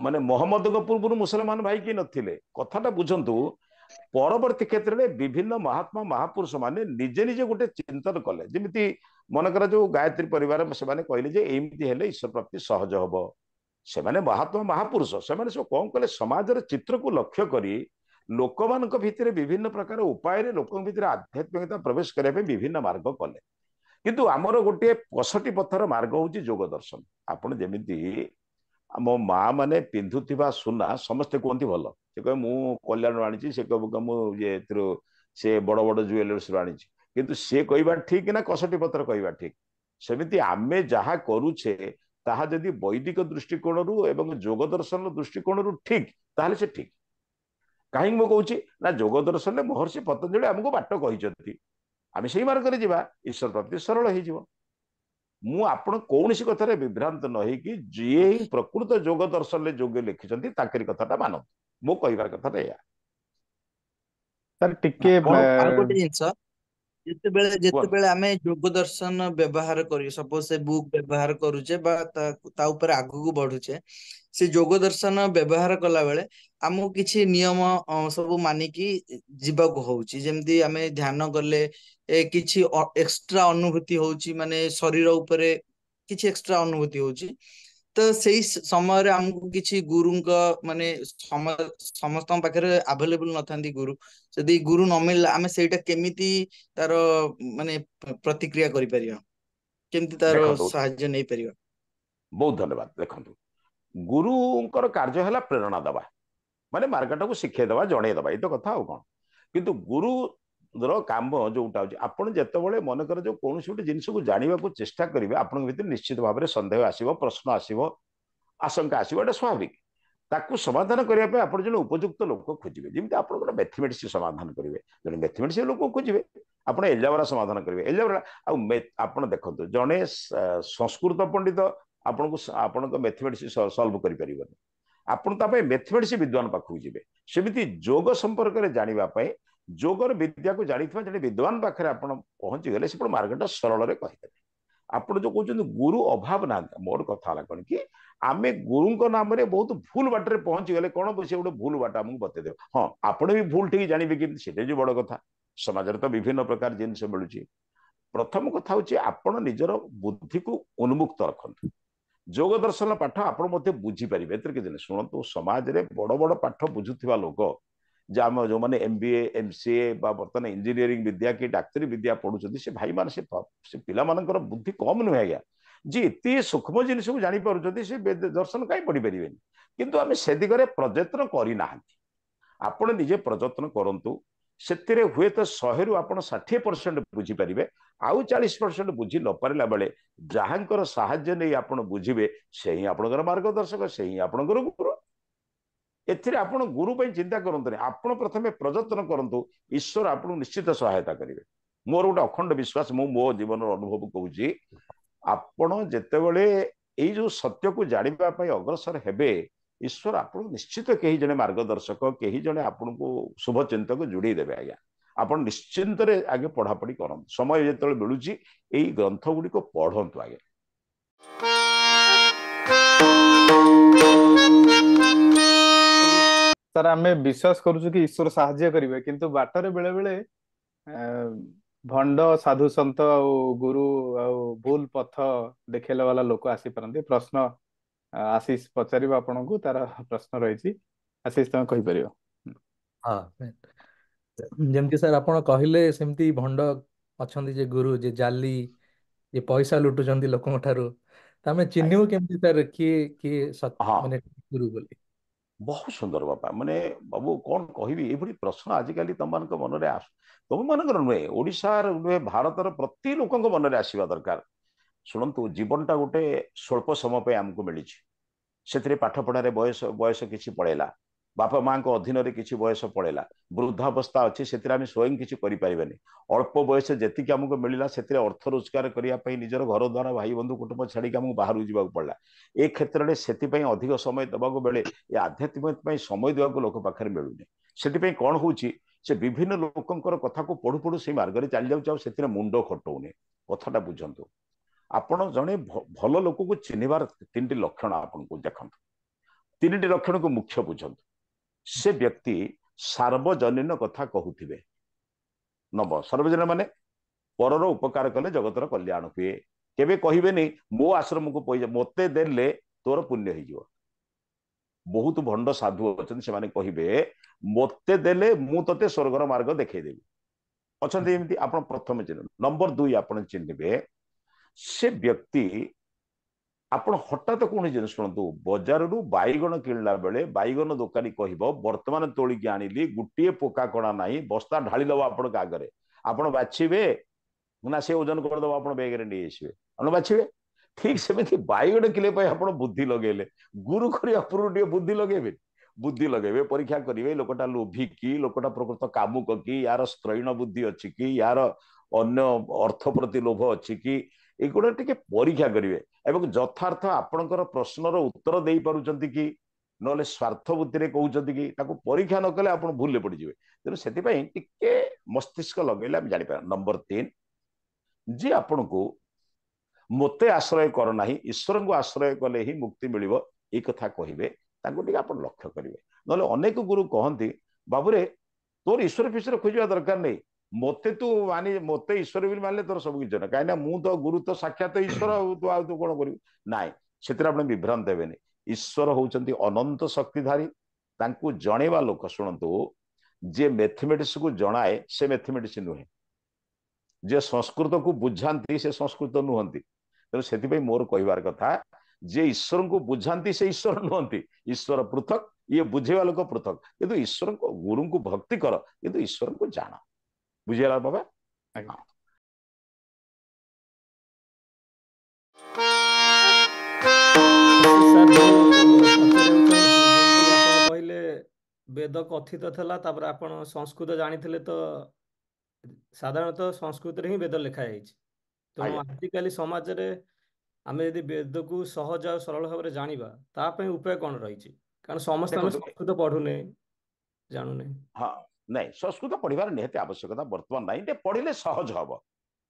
ମାନେ ମହମ୍ମଦଙ୍କ ପୂର୍ବରୁ ମୁସଲମାନ ଭାଇ କେହି ନଥିଲେ। କଥାଟା ବୁଝନ୍ତୁ, ପରବର୍ତ୍ତୀ କ୍ଷେତ୍ରରେ ବିଭିନ୍ନ ମହାତ୍ମା ମହାପୁରୁଷ ମାନେ ନିଜେ ନିଜେ ଗୋଟେ ଚିନ୍ତନ କଲେ। ଯେମିତି ମନେକର ଯୋଉ ଗାୟତ୍ରୀ ପରିବାର, ସେମାନେ କହିଲେ ଯେ ଏମିତି ହେଲେ ଈଶ୍ୱର ପ୍ରାପ୍ତି ସହଜ ହବ। ସେମାନେ ମହାତ୍ମା ମହାପୁରୁଷ, ସେମାନେ ସବୁ କଣ କଲେ, ସମାଜର ଚିତ୍ରକୁ ଲକ୍ଷ୍ୟ କରି ଲୋକମାନଙ୍କ ଭିତରେ ବିଭିନ୍ନ ପ୍ରକାର ଉପାୟରେ ଲୋକଙ୍କ ଭିତରେ ଆଧ୍ୟାତ୍ମିକତା ପ୍ରବେଶ କରିବା ପାଇଁ ବିଭିନ୍ନ ମାର୍ଗ କଲେ। କିନ୍ତୁ ଆମର ଗୋଟିଏ କଷଟି ପଥର ମାର୍ଗ ହଉଛି ଯୋଗ ଦର୍ଶନ। ଆପଣ ଯେମିତି ଆମ ମା ମାନେ ପିନ୍ଧୁଥିବା ସୁନା ସମସ୍ତେ କୁହନ୍ତି ଭଲ, ସେ କହେ ମୁଁ କଲ୍ୟାଣରୁ ଆଣିଛି, ସେ କହିବ ମୁଁ ଇଏ ଏଥିରୁ ସେ ବଡ ବଡ ଜୁଏଲର୍ସରୁ ଆଣିଛି, କିନ୍ତୁ ସେ କହିବା ଠିକ ନା କଷଟି ପଥର କହିବା ଠିକ? ସେମିତି ଆମେ ଯାହା କରୁଛେ ତାହା ଯଦି ବୈଦିକ ଦୃଷ୍ଟିକୋଣରୁ ଏବଂ ଯୋଗ ଦର୍ଶନର ଦୃଷ୍ଟିକୋଣରୁ ଠିକ, ତାହେଲେ ସେ ଠିକ। କାହିଁକି ମୁଁ କହୁଛି ନା, ଯୋଗ ଦର୍ଶନରେ ମହର୍ଷି ପତଞ୍ଜଳି ଆମକୁ ବାଟ କହିଛନ୍ତି, ଆମେ ସେଇ ମାର୍ଗରେ ଯିବା, ଈଶ୍ୱର ପ୍ରାପ୍ତି ସରଳ ହେଇଯିବ। ମୁଁ ଆପଣ କୌଣସି କଥାରେ ବିଭ୍ରାନ୍ତ ନ ହେଇକି ଯିଏ ହିଁ ପ୍ରକୃତ ଯୋଗ ଦର୍ଶନରେ ଯୋଗ ଲେଖିଛନ୍ତି ତାଙ୍କରି କଥାଟା ମାନନ୍ତୁ। ମୋ କହିବାର କଥାଟା ଏଇଆ। ସାର୍ ଟିକେ ଆଉ ଗୋଟେ ଜିନିଷ, ଯେତେବେଳେ ଯେତେବେଳେ ଆମେ ଯୋଗ ଦର୍ଶନ ବ୍ୟବହାର କରି ସପୋଜ ସେ ବୁକ୍ ବ୍ୟବହାର କରୁଛେ ବା ତା ଉପରେ ଆଗକୁ ବଢୁଛେ, ସେ ଯୋଗ ଦର୍ଶନ ବ୍ୟବହାର କଲା ବେଳେ ଆମକୁ କିଛି ନିୟମ ସବୁ ମାନିକି ଯିବାକୁ ହଉଛି। ଯେମିତି ଆମେ ଧ୍ୟାନ କଲେ କିଛି ଏକ୍ସଟ୍ରା ଅନୁଭୂତି ହଉଛି, ମାନେ ଶରୀର ଉପରେ କିଛି ଏକ୍ସଟ୍ରା ଅନୁଭୂତି ହଉଛି। ତ ସେଇ ସମୟରେ ଆମକୁ କିଛି ଗୁରୁଙ୍କ ମାନେ ସମସ୍ତଙ୍କ ପାଖରେ ଆଭେଲେବୁଲ ନଥାନ୍ତି ଗୁରୁ। ଯଦି ଗୁରୁ ନ ମିଳିଲା, ଆମେ ସେଇଟା କେମିତି ତାର ମାନେ ପ୍ରତିକ୍ରିୟା କରିପାରିବା, କେମିତି ତାର ଦେଖନ୍ତୁ, ସାହାଯ୍ୟ ନେଇପାରିବା? ବହୁତ ଧନ୍ୟବାଦ। ଦେଖନ୍ତୁ, ଗୁରୁଙ୍କର କାର୍ଯ୍ୟ ହେଲା ପ୍ରେରଣା ଦେବା, ମାନେ ମାର୍ଗଟାକୁ ଶିଖେଇ ଦେବା, ଜଣେଇ ଦେବା, ଏଇ ତ କଥା ଆଉ କଣ। କିନ୍ତୁ ଗୁରୁର କାମ ଯୋଉଟା ହଉଛି, ଆପଣ ଯେତେବେଳେ ମନେକର ଯୋଉ କୌଣସି ଗୋଟେ ଜିନିଷକୁ ଜାଣିବାକୁ ଚେଷ୍ଟା କରିବେ, ଆପଣଙ୍କ ଭିତରେ ନିଶ୍ଚିତ ଭାବରେ ସନ୍ଦେହ ଆସିବ, ପ୍ରଶ୍ନ ଆସିବ, ଆଶଙ୍କା ଆସିବ, ଏଇଟା ସ୍ୱାଭାବିକ। ତାକୁ ସମାଧାନ କରିବା ପାଇଁ ଆପଣ ଜଣେ ଉପଯୁକ୍ତ ଲୋକ ଖୋଜିବେ। ଯେମିତି ଆପଣ ଗୋଟେ ମ୍ୟାଥମେଟିକ୍ସ ସମାଧାନ କରିବେ, ଜଣେ ମ୍ୟାଥମେଟିକ୍ସ ଲୋକ ଖୋଜିବେ। ଆପଣ ଏଲଜାବରା ସମାଧାନ କରିବେ, ଏଲଜାବରା। ଆଉ ଆପଣ ଦେଖନ୍ତୁ, ଜଣେ ସଂସ୍କୃତ ପଣ୍ଡିତ ଆପଣଙ୍କୁ ଆପଣଙ୍କ ମ୍ୟାଥମେଟିକ୍ସ ସଲ୍ଭ କରିପାରିବନି, ଆପଣ ତା ପାଇଁ ମ୍ୟାଥମେଟିକ୍ସ ବିଦ୍ୱାନ ପାଖକୁ ଯିବେ। ସେମିତି ଯୋଗ ସମ୍ପର୍କରେ ଜାଣିବା ପାଇଁ ଯୋଗର ବିଦ୍ୟାକୁ ଜାଣିଥିବା ଜଣେ ବିଦ୍ୱାନ ପାଖରେ ଆପଣ ପହଞ୍ଚିଗଲେ ସେ ମାର୍ଗଟା ସରଳରେ କହିଦେବେ। ଆପଣ ଯୋଉ କହୁଛନ୍ତି ଗୁରୁ ଅଭାବ ନାହାନ୍ତି, ମୋର କଥା ହେଲା କଣ କି ଆମେ ଗୁରୁଙ୍କ ନାମରେ ବହୁତ ଭୁଲ ବାଟରେ ପହଞ୍ଚିଗଲେ କଣ, ସେ ଗୋଟେ ଭୁଲ ବାଟ ଆମକୁ ବତେଇଦେବେ। ହଁ, ଆପଣ ବି ଭୁଲ ଠିକ ଜାଣିବେ କେମିତି, ସେଇଟା ବି ବଡ କଥା। ସମାଜରେ ତ ବିଭିନ୍ନ ପ୍ରକାର ଜିନିଷ ମିଳୁଛି। ପ୍ରଥମ କଥା ହଉଛି ଆପଣ ନିଜର ବୁଦ୍ଧିକୁ ଉନ୍ମୁକ୍ତ ରଖନ୍ତୁ। ଯୋଗ ଦର୍ଶନ ପାଠ ଆପଣ ମଧ୍ୟ ବୁଝିପାରିବେ, ଏଥିରେ କିଛି ନାହିଁ। ଶୁଣନ୍ତୁ, ସମାଜରେ ବଡ ବଡ ପାଠ ବୁଝୁଥିବା ଲୋକ, ଯେ ଆମ ଯୋଉମାନେ MBA, MCA ବା ବର୍ତ୍ତମାନ ଇଞ୍ଜିନିୟରିଂ ବିଦ୍ୟା କି ଡାକ୍ତରୀ ବିଦ୍ୟା ପଢୁଛନ୍ତି, ସେ ଭାଇମାନେ, ସେ ପିଲାମାନଙ୍କର ବୁଦ୍ଧି କମ ନୁହେଁ ଆଜ୍ଞା। ଯିଏ ଏତେ ସୂକ୍ଷ୍ମ ଜିନିଷକୁ ଜାଣିପାରୁଛନ୍ତି, ସେ ଦର୍ଶନ କାହିଁ ପଢିପାରିବେନି? କିନ୍ତୁ ଆମେ ସେ ଦିଗରେ ପ୍ରଯତ୍ନ କରିନାହାନ୍ତି। ଆପଣ ନିଜେ ପ୍ରଯତ୍ନ କରନ୍ତୁ, ସେଥିରେ ହୁଏତ 100ରୁ ଆପଣ 60% ବୁଝିପାରିବେ। ଆଉ 40% ବୁଝି ନ ପାରିଲା ବେଳେ ଯାହାଙ୍କର ସାହାଯ୍ୟ ନେଇ ଆପଣ ବୁଝିବେ, ସେ ହିଁ ଆପଣଙ୍କର ମାର୍ଗଦର୍ଶକ, ସେ ହିଁ ଆପଣଙ୍କର ଗୁରୁ। ଏଥିରେ ଆପଣ ଗୁରୁ ପାଇଁ ଚିନ୍ତା କରନ୍ତୁନି, ଆପଣ ପ୍ରଥମେ ପ୍ରଯତ୍ନ କରନ୍ତୁ, ଈଶ୍ୱର ଆପଣଙ୍କୁ ନିଶ୍ଚିତ ସହାୟତା କରିବେ। ମୋର ଗୋଟେ ଅଖଣ୍ଡ ବିଶ୍ୱାସ, ମୁଁ ମୋ ଜୀବନର ଅନୁଭବ କହୁଛି, ଆପଣ ଯେତେବେଳେ ଏଇ ଯୋଉ ସତ୍ୟକୁ ଜାଣିବା ପାଇଁ ଅଗ୍ରସର ହେବେ, ଈଶ୍ୱର ଆପଣଙ୍କୁ ନିଶ୍ଚିତ କେହି ଜଣେ ମାର୍ଗଦର୍ଶକ, କେହି ଜଣେ ଆପଣଙ୍କୁ ଶୁଭ ଚିନ୍ତକ ଯୋଡେଇ ଦେବେ ଆଜ୍ଞା। ଆପଣ ନିଶ୍ଚିନ୍ତରେ ଆଗେ ପଢାପଢି କରନ୍ତୁ, ସମୟ ଯେତେବେଳେ ମିଳୁଛି ଏଇ ଗ୍ରନ୍ଥ ଗୁଡ଼ିକ ପଢନ୍ତୁ ଆଜ୍ଞା। ସାର୍, ଆମେ ବିଶ୍ୱାସ କରୁଛୁ କି ଈଶ୍ୱର ସାହାଯ୍ୟ କରିବେ, କିନ୍ତୁ ବାଟରେ ବେଳେ ବେଳେ ଭଣ୍ଡ ସାଧୁ ସନ୍ଥ ଆଉ ଗୁରୁ ଆଉ ଭୁଲ ପଥ ଦେଖେଇଲା ବାଲା ଲୋକ ଆସିପାରନ୍ତି। ପ୍ରଶ୍ନ ଆଶିଷ ପଚାରିବ ଆପଣଙ୍କୁ, ତାର ପ୍ରଶ୍ନ ରହିଛି, ଆଶିଷ ତମେ କହିପାରିବ। ହଁ, ଯେମିତି ସାର୍ ଆପଣ କହିଲେ ସେମିତି ଭଣ୍ଡ ଅଛନ୍ତି, ଯେ ଗୁରୁ, ଯେ ଜାଲି, ଯେ ପଇସା ଲୁଟୁଛନ୍ତି ଲୋକଙ୍କ ଠାରୁ, ତ ଆମେ ଚିହ୍ନିବୁ କେମିତି ସାର୍ କିଏ କିଏ ମାନେ ଗୁରୁ ବୋଲି? ବହୁତ ସୁନ୍ଦର ବାପା, ମାନେ ବାବୁ କଣ କହିବି, ଏଇଭଳି ପ୍ରଶ୍ନ ଆଜିକାଲି ତମମାନଙ୍କ ମନରେ ଆସୁ, ତମମାନଙ୍କର ନୁହେଁ, ଓଡ଼ିଶାର ନୁହେଁ, ଭାରତର ପ୍ରତି ଲୋକଙ୍କ ମନରେ ଆସିବା ଦରକାର। ଶୁଣନ୍ତୁ, ଜୀବନଟା ଗୋଟେ ସ୍ୱଳ୍ପ ସମୟ ପାଇଁ ଆମକୁ ମିଳିଛି। ସେଥିରେ ପାଠ ପଢାରେ ବୟସ ବୟସ କିଛି ପଳେଇଲା, ବାପା ମାଙ୍କ ଅଧୀନରେ କିଛି ବୟସ ପଳେଇଲା, ବୃଦ୍ଧାବସ୍ଥା ଅଛି, ସେଥିରେ ଆମେ ସ୍ୱୟଂ କିଛି କରିପାରିବାନି। ଅଳ୍ପ ବୟସ ଯେତିକି ଆମକୁ ମିଳିଲା, ସେଥିରେ ଅର୍ଥ ରୋଜଗାର କରିବା ପାଇଁ ନିଜର ଘର ଦ୍ୱାର, ଭାଇ ବନ୍ଧୁ କୁଟୁମ୍ବ ଛାଡ଼ିକି ଆମକୁ ବାହାରକୁ ଯିବାକୁ ପଡିଲା। ଏ କ୍ଷେତ୍ରରେ ସେଥିପାଇଁ ଅଧିକ ସମୟ ଦେବାକୁ ବେଳେ ଏ ଆଧ୍ୟାତ୍ମିକ ପାଇଁ ସମୟ ଦେବାକୁ ଲୋକ ପାଖରେ ମିଳୁନି। ସେଥିପାଇଁ କଣ ହଉଛି, ସେ ବିଭିନ୍ନ ଲୋକଙ୍କର କଥାକୁ ପଢୁ ପଢୁ ସେଇ ମାର୍ଗରେ ଚାଲି ଯାଉଛି, ଆଉ ସେଥିରେ ମୁଣ୍ଡ ଖଟଉନି। କଥାଟା ବୁଝନ୍ତୁ, ଆପଣ ଜଣେ ଭଲ ଲୋକକୁ ଚିହ୍ନିବାର ତିନିଟି ଲକ୍ଷଣ ଆପଣଙ୍କୁ ଦେଖନ୍ତୁ, ତିନିଟି ଲକ୍ଷଣକୁ ମୁଖ୍ୟ ବୁଝନ୍ତୁ। ସେ ବ୍ୟକ୍ତି ସାର୍ବଜନୀନ କଥା କହୁଥିବେ, ନବ ସାର୍ବଜନୀନ ମାନେ ପରର ଉପକାର କଲେ ଜଗତର କଲ୍ୟାଣ ହୁଏ। କେବେ କହିବେନି ମୋ ଆଶ୍ରମକୁ ପଇସା ମତେ ଦେଲେ ତୋର ପୁଣ୍ୟ ହେଇଯିବ। ବହୁତ ଭଣ୍ଡ ସାଧୁ ଅଛନ୍ତି, ସେମାନେ କହିବେ ମତେ ଦେଲେ ମୁଁ ତତେ ସ୍ୱର୍ଗର ମାର୍ଗ ଦେଖେଇଦେବି। ଅଛନ୍ତି ଏମିତି, ଆପଣ ପ୍ରଥମେ ଚିହ୍ନ। ନମ୍ବର 2 ଆପଣ ଚିହ୍ନିବେ ସେ ବ୍ୟକ୍ତି, ଆପଣ ହଠାତ୍ କୌଣସି ଜିନିଷ ଶୁଣନ୍ତୁ, ବଜାରରୁ ବାଇଗଣ କିଣିଲା ବେଳେ ବାଇଗଣ ଦୋକାନୀ କହିବ ବର୍ତ୍ତମାନ ତୋଳିକି ଆଣିଲି, ଗୋଟିଏ ପୋକା କଣା ନାହିଁ, ବସ୍ତା ଢାଳିଦବ ଆପଣଙ୍କ ଆଗରେ, ଆପଣ ବାଛିବେ ନା ସେ ଓଜନ କରିଦବ, ଆପଣ ବେଗରେ ନେଇ ଆସିବେ, ଆପଣ ବାଛିବେ? ଠିକ ସେମିତି ବାଇଗଣ କିଲେ ପାଇଁ ଆପଣ ବୁଦ୍ଧି ଲଗେଇଲେ, ଗୁରୁ କରିବା ପୂର୍ବରୁ ଟିକେ ବୁଦ୍ଧି ଲଗେଇବେ, ବୁଦ୍ଧି ଲଗେଇବେ, ପରୀକ୍ଷା କରିବେ, ଲୋକଟା ଲୋଭି କି, ଲୋକଟା ପ୍ରକୃତ କାମୁକ କି, ୟାର ସ୍ତ୍ରୈଣ ବୁଦ୍ଧି ଅଛି କି, ୟାର ଅନ୍ୟ ଅର୍ଥ ପ୍ରତି ଲୋଭ ଅଛି କି, ଏଗୁଡ଼ା ଟିକେ ପରୀକ୍ଷା କରିବେ। ଏବଂ ଯଥାର୍ଥ ଆପଣଙ୍କର ପ୍ରଶ୍ନର ଉତ୍ତର ଦେଇପାରୁଛନ୍ତି କି, ନହେଲେ ସ୍ୱାର୍ଥ ବୁଦ୍ଧିରେ କହୁଛନ୍ତି କି, ତାକୁ ପରୀକ୍ଷା ନ କଲେ ଆପଣ ଭୁଲରେ ପଡିଯିବେ। ତେଣୁ ସେଥିପାଇଁ ଟିକେ ମସ୍ତିଷ୍କ ଲଗେଇଲେ ଆମେ ଜାଣିପାରିବା। ନମ୍ବର 3, ଯିଏ ଆପଣଙ୍କୁ ମୋତେ ଆଶ୍ରୟ କର ନାହିଁ, ଈଶ୍ୱରଙ୍କୁ ଆଶ୍ରୟ କଲେ ହିଁ ମୁକ୍ତି ମିଳିବ, ଏଇ କଥା କହିବେ, ତାଙ୍କୁ ଟିକେ ଆପଣ ଲକ୍ଷ୍ୟ କରିବେ। ନହେଲେ ଅନେକ ଗୁରୁ କହନ୍ତି, ବାବୁରେ ତୋର ଈଶ୍ୱର ଫିଶ୍ୱର ଖୋଜିବା ଦରକାର ନାହିଁ, ମୋତେ ତୁ ମାନି, ମୋତେ ଈଶ୍ୱର ବୋଲି ମାନିଲେ ତୋର ସବୁ କିଛି ନା, କାହିଁକିନା ମୁଁ ତ ଗୁରୁ ତ ସାକ୍ଷାତ ଈଶ୍ୱର, ଆଉ ତୁ ଆଉ ତୁ କଣ କରିବୁ? ନାଇଁ, ସେଥିରେ ଆପଣ ବିଭ୍ରାନ୍ତ ହେବେନି। ଈଶ୍ୱର ହଉଛନ୍ତି ଅନନ୍ତ ଶକ୍ତିଧାରୀ, ତାଙ୍କୁ ଜଣେଇବା ଲୋକ, ଶୁଣନ୍ତୁ, ଯିଏ ମ୍ୟାଥମେଟିକ୍ସକୁ ଜଣାଏ ସେ ମ୍ୟାଥମେଟିକ୍ସ ନୁହେଁ, ଯିଏ ସଂସ୍କୃତକୁ ବୁଝାନ୍ତି ସେ ସଂସ୍କୃତ ନୁହନ୍ତି। ତେଣୁ ସେଥିପାଇଁ ମୋର କହିବାର କଥା, ଯିଏ ଈଶ୍ୱରଙ୍କୁ ବୁଝାନ୍ତି ସେ ଈଶ୍ୱର ନୁହନ୍ତି, ଈଶ୍ୱର ପୃଥକ, ଇଏ ବୁଝେଇବା ଲୋକ ପୃଥକ। କିନ୍ତୁ ଈଶ୍ୱରଙ୍କୁ, ଗୁରୁଙ୍କୁ ଭକ୍ତି କର, କିନ୍ତୁ ଈଶ୍ୱରଙ୍କୁ ଜାଣ। ବୁଝିଗଲା ବାବା? ଆଜ୍ଞା। ସାର୍, ମୁଁ ପଚାରିବାକୁ ଚାହୁଁଛି, ଯେମିତି ଆପଣ କହିଲେ ବେଦ କଥିତ ଥିଲା, ତାପରେ ଆପଣ ସଂସ୍କୃତ ଜାଣିଥିଲେ, ତ ସାଧାରଣତଃ ସଂସ୍କୃତରେ ହିଁ ବେଦ ଲେଖା ଯାଇଛି। ତେଣୁ ଆଜିକାଲି ସମାଜରେ ଆମେ ଯଦି ବେଦକୁ ସହଜ ଆଉ ସରଳ ଭାବରେ ଜାଣିବା, ତା ପାଇଁ ଉପାୟ କଣ ରହିଛି? କାରଣ ସମସ୍ତେ ଆମେ ଦେଖନ୍ତୁ, ସଂସ୍କୃତ ପଢୁନେ, ଜାଣୁନେ। ହଁ, ନାଇଁ, ସଂସ୍କୃତ ପଢିବାର ନିହାତି ଆବଶ୍ୟକତା ବର୍ତ୍ତମାନ ନାହିଁ, ଟିକେ ପଢିଲେ ସହଜ ହବ।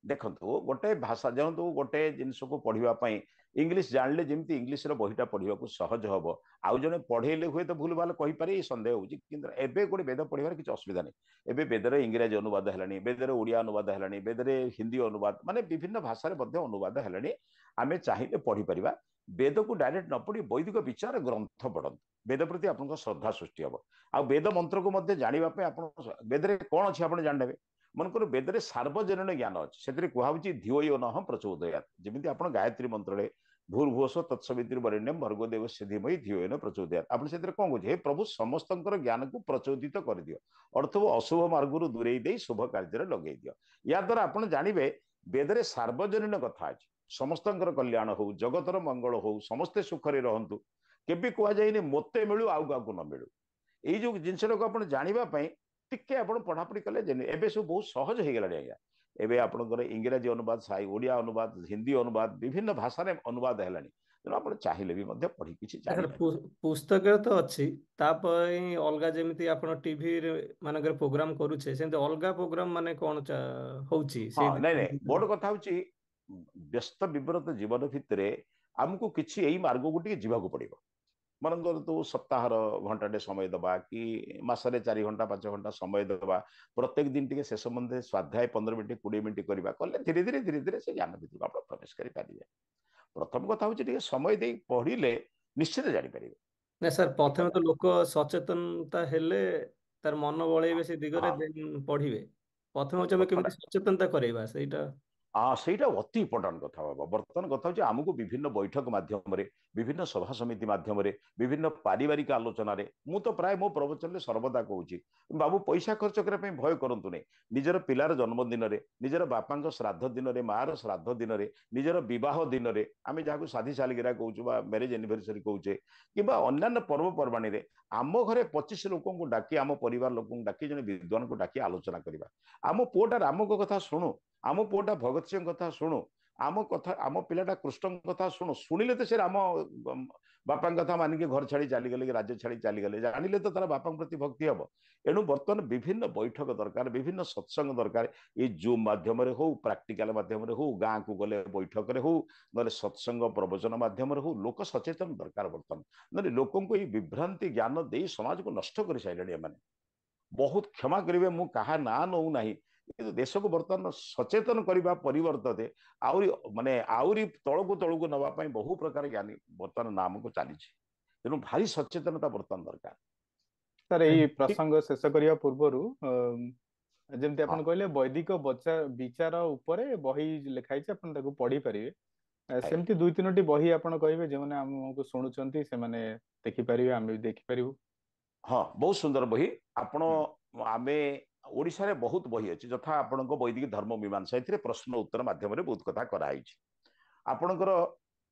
ଦେଖନ୍ତୁ, ଗୋଟେ ଭାଷା ଯେହେତୁ ଗୋଟେ ଜିନିଷକୁ ପଢିବା ପାଇଁ ଇଂଲିଶ ଜାଣିଲେ ଯେମିତି ଇଂଲିଶର ବହିଟା ପଢିବାକୁ ସହଜ ହବ, ଆଉ ଜଣେ ପଢେଇଲେ ହୁଏତ ଭୁଲ ଭାଲ କହିପାରେ, ଏଇ ସନ୍ଦେହ ହଉଛି। କିନ୍ତୁ ଏବେ ଗୋଟେ ବେଦ ପଢିବାର କିଛି ଅସୁବିଧା ନାହିଁ। ଏବେ ବେଦରେ ଇଂରାଜୀ ଅନୁବାଦ ହେଲାଣି, ବେଦରେ ଓଡ଼ିଆ ଅନୁବାଦ ହେଲାଣି, ବେଦରେ ହିନ୍ଦୀ ଅନୁବାଦ, ମାନେ ବିଭିନ୍ନ ଭାଷାରେ ମଧ୍ୟ ଅନୁବାଦ ହେଲାଣି। ଆମେ ଚାହିଁଲେ ପଢିପାରିବା। ବେଦକୁ ଡାଇରେକ୍ଟ ନ ପଢି ବୈଦିକ ବିଚାର ଗ୍ରନ୍ଥ ପଢନ୍ତୁ, ବେଦ ପ୍ରତି ଆପଣଙ୍କ ଶ୍ରଦ୍ଧା ସୃଷ୍ଟି ହବ। ଆଉ ବେଦ ମନ୍ତ୍ରକୁ ମଧ୍ୟ ଜାଣିବା ପାଇଁ ଆପଣ ବେଦରେ କଣ ଅଛି ଆପଣ ଜାଣିନେବେ। ମନେକର ବେଦରେ ସାର୍ବଜନୀନ ଜ୍ଞାନ ଅଛି, ସେଥିରେ କୁହାହଉଛି ଧିଓ ୟୋ ନଃ ପ୍ରଚୋଦୟାତ୍। ଯେମିତି ଆପଣ ଗାୟତ୍ରୀ ମନ୍ତ୍ରରେ ଭୂର୍ଭୁବସ୍ୱ ତତ୍ସବିତୁର୍ବରେଣ୍ୟମ ଭର୍ଗୋ ଦେବସ୍ୟ ଧୀମହି ଧିଓ ୟୋ ନଃ ପ୍ରଚୋଦୟାତ୍। ଆପଣ ସେଥିରେ କଣ କହୁଛି? ହେ ପ୍ରଭୁ, ସମସ୍ତଙ୍କର ଜ୍ଞାନକୁ ପ୍ରଚୋଦିତ କରିଦିଅ, ଅର୍ଥ ଅଶୁଭ ମାର୍ଗରୁ ଦୂରେଇ ଦେଇ ଶୁଭ କାର୍ଯ୍ୟରେ ଲଗେଇ ଦିଅ। ୟା ଦ୍ୱାରା ଆପଣ ଜାଣିବେ ବେଦରେ ସାର୍ବଜନୀନ କଥା ଅଛି, ସମସ୍ତଙ୍କର କଲ୍ୟାଣ ହଉ, ଜଗତର ମଙ୍ଗଳ ହଉ, ସମସ୍ତେ ସୁଖରେ ରହନ୍ତୁ। କେବେ କୁହାଯାଇନି ମୋତେ ମିଳୁ ଆଉ କାହାକୁ ନ ମିଳୁ। ଏଇ ଯୋଉ ଜିନିଷଟାକୁ ଆପଣ ଜାଣିବା ପାଇଁ ଟିକେ ଆପଣ ପଢାପଢି କଲେ, ଏବେ ସବୁ ବହୁତ ସହଜ ହେଇଗଲାଣି ଆଜ୍ଞା। ଏବେ ଆପଣଙ୍କର ଇଂରାଜୀ ଅନୁବାଦ, ସାଇ ଓଡ଼ିଆ ଅନୁବାଦ, ହିନ୍ଦୀ ଅନୁବାଦ, ବିଭିନ୍ନ ଭାଷାରେ ଅନୁବାଦ ହେଲାଣି। ତେଣୁ ଆପଣ ଚାହିଁଲେ ବି ମଧ୍ୟ ପଢି କିଛି ସାର୍, ଜାଣିପାରିବେ। ପୁସ୍ତକରେ ତ ଅଛି, ତା ପାଇଁ ଅଲଗା ଯେମିତି ଆପଣ ଟିଭି ମାନଙ୍କରେ ପ୍ରୋଗ୍ରାମ କରୁଛେ, ସେମିତି ଅଲଗା ପ୍ରୋଗ୍ରାମ ମାନେ କଣ ହଉଛି ହଁ, ସେଇ ନାଇଁ ନାଇଁ, ବଡ କଥା ହଉଛି ବ୍ୟସ୍ତ ବିବ୍ରତ ଜୀବନ ଭିତରେ ଆମକୁ କିଛି ଏଇ ମାର୍ଗକୁ ଟିକେ ଯିବାକୁ ପଡିବ। ମନେକର ତୁ ସପ୍ତାହର ଘଣ୍ଟାଟେ ସମୟ ଦବା କି ମାସରେ 4 ଘଣ୍ଟା 5 ଘଣ୍ଟା ସମୟ ଦବା, ପ୍ରତ୍ୟେକ ଦିନ ଟିକେ ସେ ସମ୍ବନ୍ଧରେ ସ୍ୱାଧ୍ୟାୟ 15 ମିନିଟ୍ 20 ମିନିଟ୍ କରିବା, କଲେ ଧୀରେ ଧୀରେ ଧୀରେ ଧୀରେ ସେ ଜ୍ଞାନ ଭିତରକୁ ଆପଣ ପ୍ରବେଶ କରିପାରିବେ। ପ୍ରଥମ କଥା ହଉଛି ଟିକେ ସମୟ ଦେଇ ପଢିଲେ ନିଶ୍ଚିତ ଜାଣିପାରିବେ। ନା ସାର୍, ଏଇ ପ୍ରଥମେ କଥା। ତ ଲୋକ ସଚେତନତା ହେଲେ ତାର ମନ ବଳେଇବେ ସେ ଦିଗରେ, ହଁ, ଦେନ୍ ପଢିବେ। ପ୍ରଥମେ ହଉଛି ଆମେ କଥାଟା କେମିତି ସଚେତନତା କରେଇବା, ସେଇଟା। ହଁ, ସେଇଟା ଅତି ଇମ୍ପୋର୍ଟାଣ୍ଟ କଥା ବାବା। ବର୍ତ୍ତମାନ କଥା ହଉଛି ଆମକୁ ବିଭିନ୍ନ ବୈଠକ ମାଧ୍ୟମରେ, ବିଭିନ୍ନ ସଭା ସମିତି ମାଧ୍ୟମରେ, ବିଭିନ୍ନ ପାରିବାରିକ ଆଲୋଚନାରେ, ମୁଁ ତ ପ୍ରାୟ ମୋ ପ୍ରବଚନରେ ସର୍ବଦା କହୁଛି, ବାବୁ ପଇସା ଖର୍ଚ୍ଚ କରିବା ପାଇଁ ଭୟ କରନ୍ତୁ ନାହିଁ। ନିଜର ପିଲାର ଜନ୍ମଦିନରେ, ନିଜର ବାପାଙ୍କ ଶ୍ରାଦ୍ଧ ଦିନରେ, ମାର ଶ୍ରାଦ୍ଧ ଦିନରେ, ନିଜର ବିବାହ ଦିନରେ, ଆମେ ଯାହାକୁ ସାଧି ସାଲିଗିରା କହୁଛୁ ବା ମ୍ୟାରେଜ ଆନିଭର୍ସରୀ କହୁଛେ, କିମ୍ବା ଅନ୍ୟାନ୍ୟ ପର୍ବପର୍ବାଣୀରେ ଆମ ଘରେ 25 ଲୋକଙ୍କୁ ଡାକି, ଆମ ପରିବାର ଲୋକଙ୍କୁ ଡାକି, ଜଣେ ବିଦ୍ୱାନଙ୍କୁ ଡାକି ଆଲୋଚନା କରିବା। ଆମ ପୁଅଟା ରାମଙ୍କ କଥା ଶୁଣୁ, ଆମ ପୁଅଟା ଭଗତ ସିଂହ କଥା ଶୁଣୁ, ଆମ କଥା, ଆମ ପିଲାଟା କୃଷ୍ଣଙ୍କ କଥା ଶୁଣୁ। ଶୁଣିଲେ ତ ସେ ରାମ ବାପାଙ୍କ କଥା ମାନିକି ଘର ଛାଡି ଚାଲିଗଲେ କି ରାଜ୍ୟ ଛାଡି ଚାଲିଗଲେ, ଜାଣିଲେ ତ ତାର ବାପାଙ୍କ ପ୍ରତି ଭକ୍ତି ହବ। ଏଣୁ ବର୍ତ୍ତମାନ ବିଭିନ୍ନ ବୈଠକ ଦରକାର, ବିଭିନ୍ନ ସତ୍ସଙ୍ଗ ଦରକାର। ଏଇ ଜୁମ୍ ମାଧ୍ୟମରେ ହଉ, ପ୍ରାକ୍ଟିକାଲ ମାଧ୍ୟମରେ ହଉ, ଗାଁକୁ ଗଲେ ବୈଠକରେ ହଉ, ନହେଲେ ସତ୍ସଙ୍ଗ ପ୍ରବଚନ ମାଧ୍ୟମରେ ହଉ, ଲୋକ ସଚେତନ ଦରକାର ବର୍ତ୍ତମାନ। ନହେଲେ ଲୋକଙ୍କୁ ଏଇ ବିଭ୍ରାନ୍ତି ଜ୍ଞାନ ଦେଇ ସମାଜକୁ ନଷ୍ଟ କରିସାରିଲେଣି ଏମାନେ। ବହୁତ କ୍ଷମା କରିବେ, ମୁଁ କାହା ନାଁ ନଉନାହିଁ, କିନ୍ତୁ ଦେଶକୁ ବର୍ତ୍ତମାନ ସଚେତନ କରିବା ପରିବର୍ତ୍ତେ ଆହୁରି ମାନେ ଆହୁରି ତଳକୁ ତଳକୁ ନବା ପାଇଁ ବହୁ ପ୍ରକାର ଜ୍ଞାନୀ ବର୍ତ୍ତମାନ ନାମକୁ ଚାଲିଛି। ତେଣୁ ଭାରି ସଚେତନତା ବର୍ତ୍ତମାନ ଦରକାର। ସାର୍, ଏଇ ଆଜ୍ଞା। ଠିକ। ପ୍ରସଙ୍ଗ ଶେଷ କରିବା ପୂର୍ବରୁ ଯେମିତି ହଁ, ଆପଣ କହିଲେ ବୈଦିକ ବିଚାର ଉପରେ ବହି ଲେଖା ହେଇଛି, ଆପଣ ତାକୁ ପଢିପାରିବେ। ଆଜ୍ଞା। ସେମିତି 2-3ଟି ବହି ଆପଣ କହିବେ, ଯେଉଁମାନେ ଆମକୁ ଶୁଣୁଛନ୍ତି ସେମାନେ ଦେଖିପାରିବେ, ଆମେ ବି ଦେଖିପାରିବୁ। ହଁ, ବହୁତ ସୁନ୍ଦର ବହି। ଆପଣ ହୁଁ। ଆମେ ଓଡ଼ିଶାରେ ବହୁତ ବହି ଅଛି, ଯଥା ଆପଣଙ୍କ ବୈଦିକ ଧର୍ମ ମୀମାଂସା, ଏଥିରେ ପ୍ରଶ୍ନ ଉତ୍ତର ମାଧ୍ୟମରେ ବହୁତ କଥା କରାହେଇଛି। ଆପଣଙ୍କର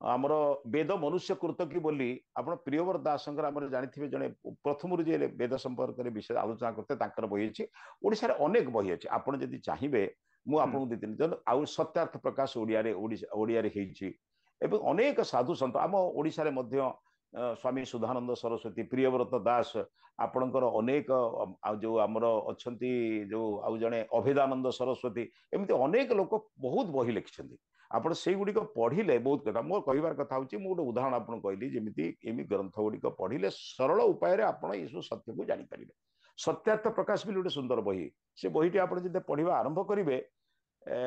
ଆମର ବେଦ ମନୁଷ୍ୟ କୃତ କି ବୋଲି ଆପଣ ପ୍ରିୟବର ଦାସଙ୍କର, ଆମର ଜାଣିଥିବେ ଜଣେ ପ୍ରଥମରୁ ଯିଏ ବେଦ ସମ୍ପର୍କରେ ବିଷୟ ଆଲୋଚନା କରିଥିଲେ, ତାଙ୍କର ବହି ଅଛି। ଓଡ଼ିଶାରେ ଅନେକ ବହି ଅଛି। ଆପଣ ଯଦି ଚାହିଁବେ ମୁଁ ହୁଁ ଆପଣଙ୍କୁ 2-3 ଜଣ, ଆଉ ସତ୍ୟାର୍ଥ ପ୍ରକାଶ ଓଡ଼ିଆରେ, ଓଡ଼ିଆରେ ହେଇଛି। ଏବଂ ଅନେକ ସାଧୁ ସନ୍ଥ ଆମ ଓଡ଼ିଶାରେ ମଧ୍ୟ, ସ୍ୱାମୀ ସୁଧାନନ୍ଦ ସରସ୍ୱତୀ, ପ୍ରିୟବ୍ରତ ଦାସ, ଆପଣଙ୍କର ଅନେକ ଆଉ ଯୋଉ ଆମର ଅଛନ୍ତି ଯୋଉ ଆଉ ଜଣେ ଅଭେଦାନନ୍ଦ ସରସ୍ୱତୀ, ଏମିତି ଅନେକ ଲୋକ ବହୁତ ବହି ଲେଖିଛନ୍ତି। ଆପଣ ସେଇଗୁଡ଼ିକ ପଢିଲେ ବହୁତ କଥା। ମୋ କହିବାର କଥା ହଉଛି, ମୁଁ ଗୋଟେ ଉଦାହରଣ ଆପଣଙ୍କୁ କହିଲି, ଯେମିତି ଏମିତି ଗ୍ରନ୍ଥ ଗୁଡ଼ିକ ପଢିଲେ ସରଳ ଉପାୟରେ ଆପଣ ଏସବୁ ସତ୍ୟକୁ ଜାଣିପାରିବେ। ସତ୍ୟାର୍ଥ ପ୍ରକାଶ ବୋଲି ଗୋଟେ ସୁନ୍ଦର ବହି, ସେ ବହିଟି ଆପଣ ଯଦି ପଢିବା ଆରମ୍ଭ କରିବେ,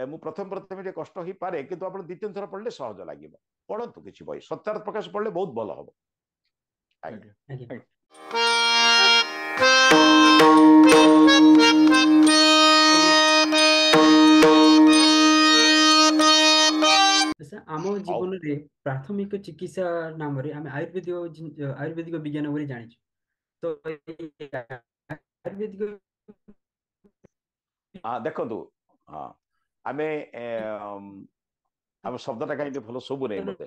ମୁଁ ପ୍ରଥମେ ପ୍ରଥମେ ଟିକେ କଷ୍ଟ ହେଇପାରେ, କିନ୍ତୁ ଆପଣ 2-3 ଥର ପଢିଲେ ସହଜ ଲାଗିବ। ପଢନ୍ତୁ କିଛି ବହି, ସତ୍ୟାର୍ଥ ପ୍ରକାଶ ପଢିଲେ ବହୁତ ଭଲ ହବ। ଆଜ୍ଞା। ଆଜ୍ଞା ଆଜ୍ଞା। ଆଜ୍ଞା। ଆଚ୍ଛା, ଆମ ଆଉ ଜୀବନରେ ପ୍ରାଥମିକ ଚିକିତ୍ସା ନାମରେ ଆମେ ଆୟୁର୍ବେଦିକ ଆୟୁର୍ବେଦିକ ବିଜ୍ଞାନ ବୋଲି ଜାଣିଛୁ। ତ ଏଇ ଆୟୁର୍ବେଦିକ ହଁ, ଦେଖନ୍ତୁ, ହଁ, ଆମେ ଆମ ଶବ୍ଦଟା କାହିଁକି ଭଲ ଶୁଭୁନାହିଁ ମତେ।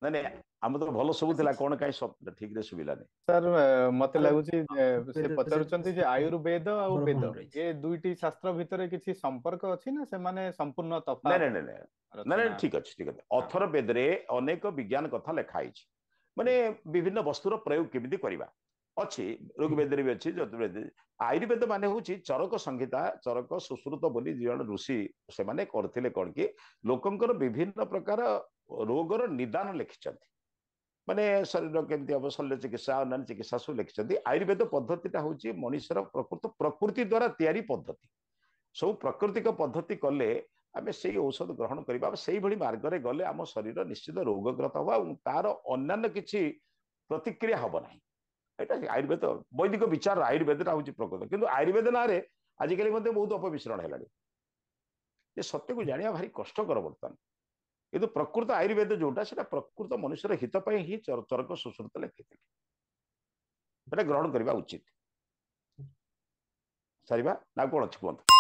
ନାଇଁ ନାଇଁ, ଆମ ତ ଭଲ ଶୁଭୁଥିଲା, କଣ କାହିଁ ଶବ୍ଦ ଠିକରେ ଶୁଭିଲାନି। ସାର୍, ମତେ ତାର ଲାଗୁଛି ସେ ବେଦ ସହିତ ପଚାରୁଛନ୍ତି ଯେ ଆୟୁର୍ବେଦ ଆଉ ସମ୍ପର୍କ ବେଦ କଣ ରହିଛି? ଏ ଦୁଇଟି ଶାସ୍ତ୍ର ଭିତରେ କିଛି ସମ୍ପର୍କ ଅଛି ନା ସେମାନେ ସମ୍ପୂର୍ଣ୍ଣ ନାଇଁ ତଫାତ ନାଇଁ ନାଇଁ ନାଇଁ ନାଇଁ ରଚନା? ନାଇଁ, ଠିକ ଅଛି, ଠିକ ଅଛି। ହଁ। ଅଥର୍ବେଦରେ ଅନେକ ବିଜ୍ଞାନ କଥା ଲେଖା ହେଇଛି, ମାନେ ବିଭିନ୍ନ ବସ୍ତୁର ପ୍ରୟୋଗ କେମିତି କରିବା ଅଛି। ଋଗ୍ବେଦରେ ବି ଅଛି, ଯଜୁର୍ବେଦ। ଆୟୁର୍ବେଦ ମାନେ ହଉଛି ଚରକ ସଂହିତା, ଚରକ ସୁଶ୍ରୁତ ବୋଲି ଜଣେ ଋଷି, ସେମାନେ କରିଥିଲେ କଣ କି ଲୋକଙ୍କର ବିଭିନ୍ନ ପ୍ରକାର ରୋଗର ନିଦାନ ଲେଖିଛନ୍ତି, ମାନେ ଶରୀର କେମିତି ହବ, ଶଲ୍ୟ ଚିକିତ୍ସା, ଅନ୍ୟାନ୍ୟ ଚିକିତ୍ସା ସବୁ ଲେଖିଛନ୍ତି। ଆୟୁର୍ବେଦ ପଦ୍ଧତିଟା ହଉଛି ମଣିଷର ପ୍ରକୃତ ପ୍ରକୃତି ଦ୍ୱାରା ତିଆରି ପଦ୍ଧତି। ସବୁ ପ୍ରାକୃତିକ ପଦ୍ଧତି କଲେ ଆମେ ସେଇ ଔଷଧ ଗ୍ରହଣ କରିବା, ସେଇଭଳି ମାର୍ଗରେ ଗଲେ ଆମ ଶରୀର ନିଶ୍ଚିତ ରୋଗଗ୍ରସ୍ତ ହବ ଏବଂ ତାର ଅନ୍ୟାନ୍ୟ କିଛି ପ୍ରତିକ୍ରିୟା ହବ ନାହିଁ। ଏଇଟା ଆୟୁର୍ବେଦ ବୈଦିକ ବିଚାର, ଆୟୁର୍ବେଦଟା ହଉଛି ପ୍ରକୃତ। କିନ୍ତୁ ଆୟୁର୍ବେଦ ନାଁରେ ଆଜିକାଲି ମଧ୍ୟ ବହୁତ ଅପମିଶ୍ରଣ ହେଲାଣି। ଏ ସତ୍ୟକୁ ଜାଣିବା ଭାରି କଷ୍ଟକର ବର୍ତ୍ତମାନ। କିନ୍ତୁ ପ୍ରକୃତ ଆୟୁର୍ବେଦ ଯୋଉଟା, ସେଟା ପ୍ରକୃତ ମନୁଷ୍ୟର ହିତ ପାଇଁ ହିଁ ଚରକ ସୁଶ୍ରୁତ ଲେଖିଥିଲେ, ସେଟା ଗ୍ରହଣ କରିବା ଉଚିତ। ସାରିବା ନା କଣ ଅଛି କୁହନ୍ତୁ?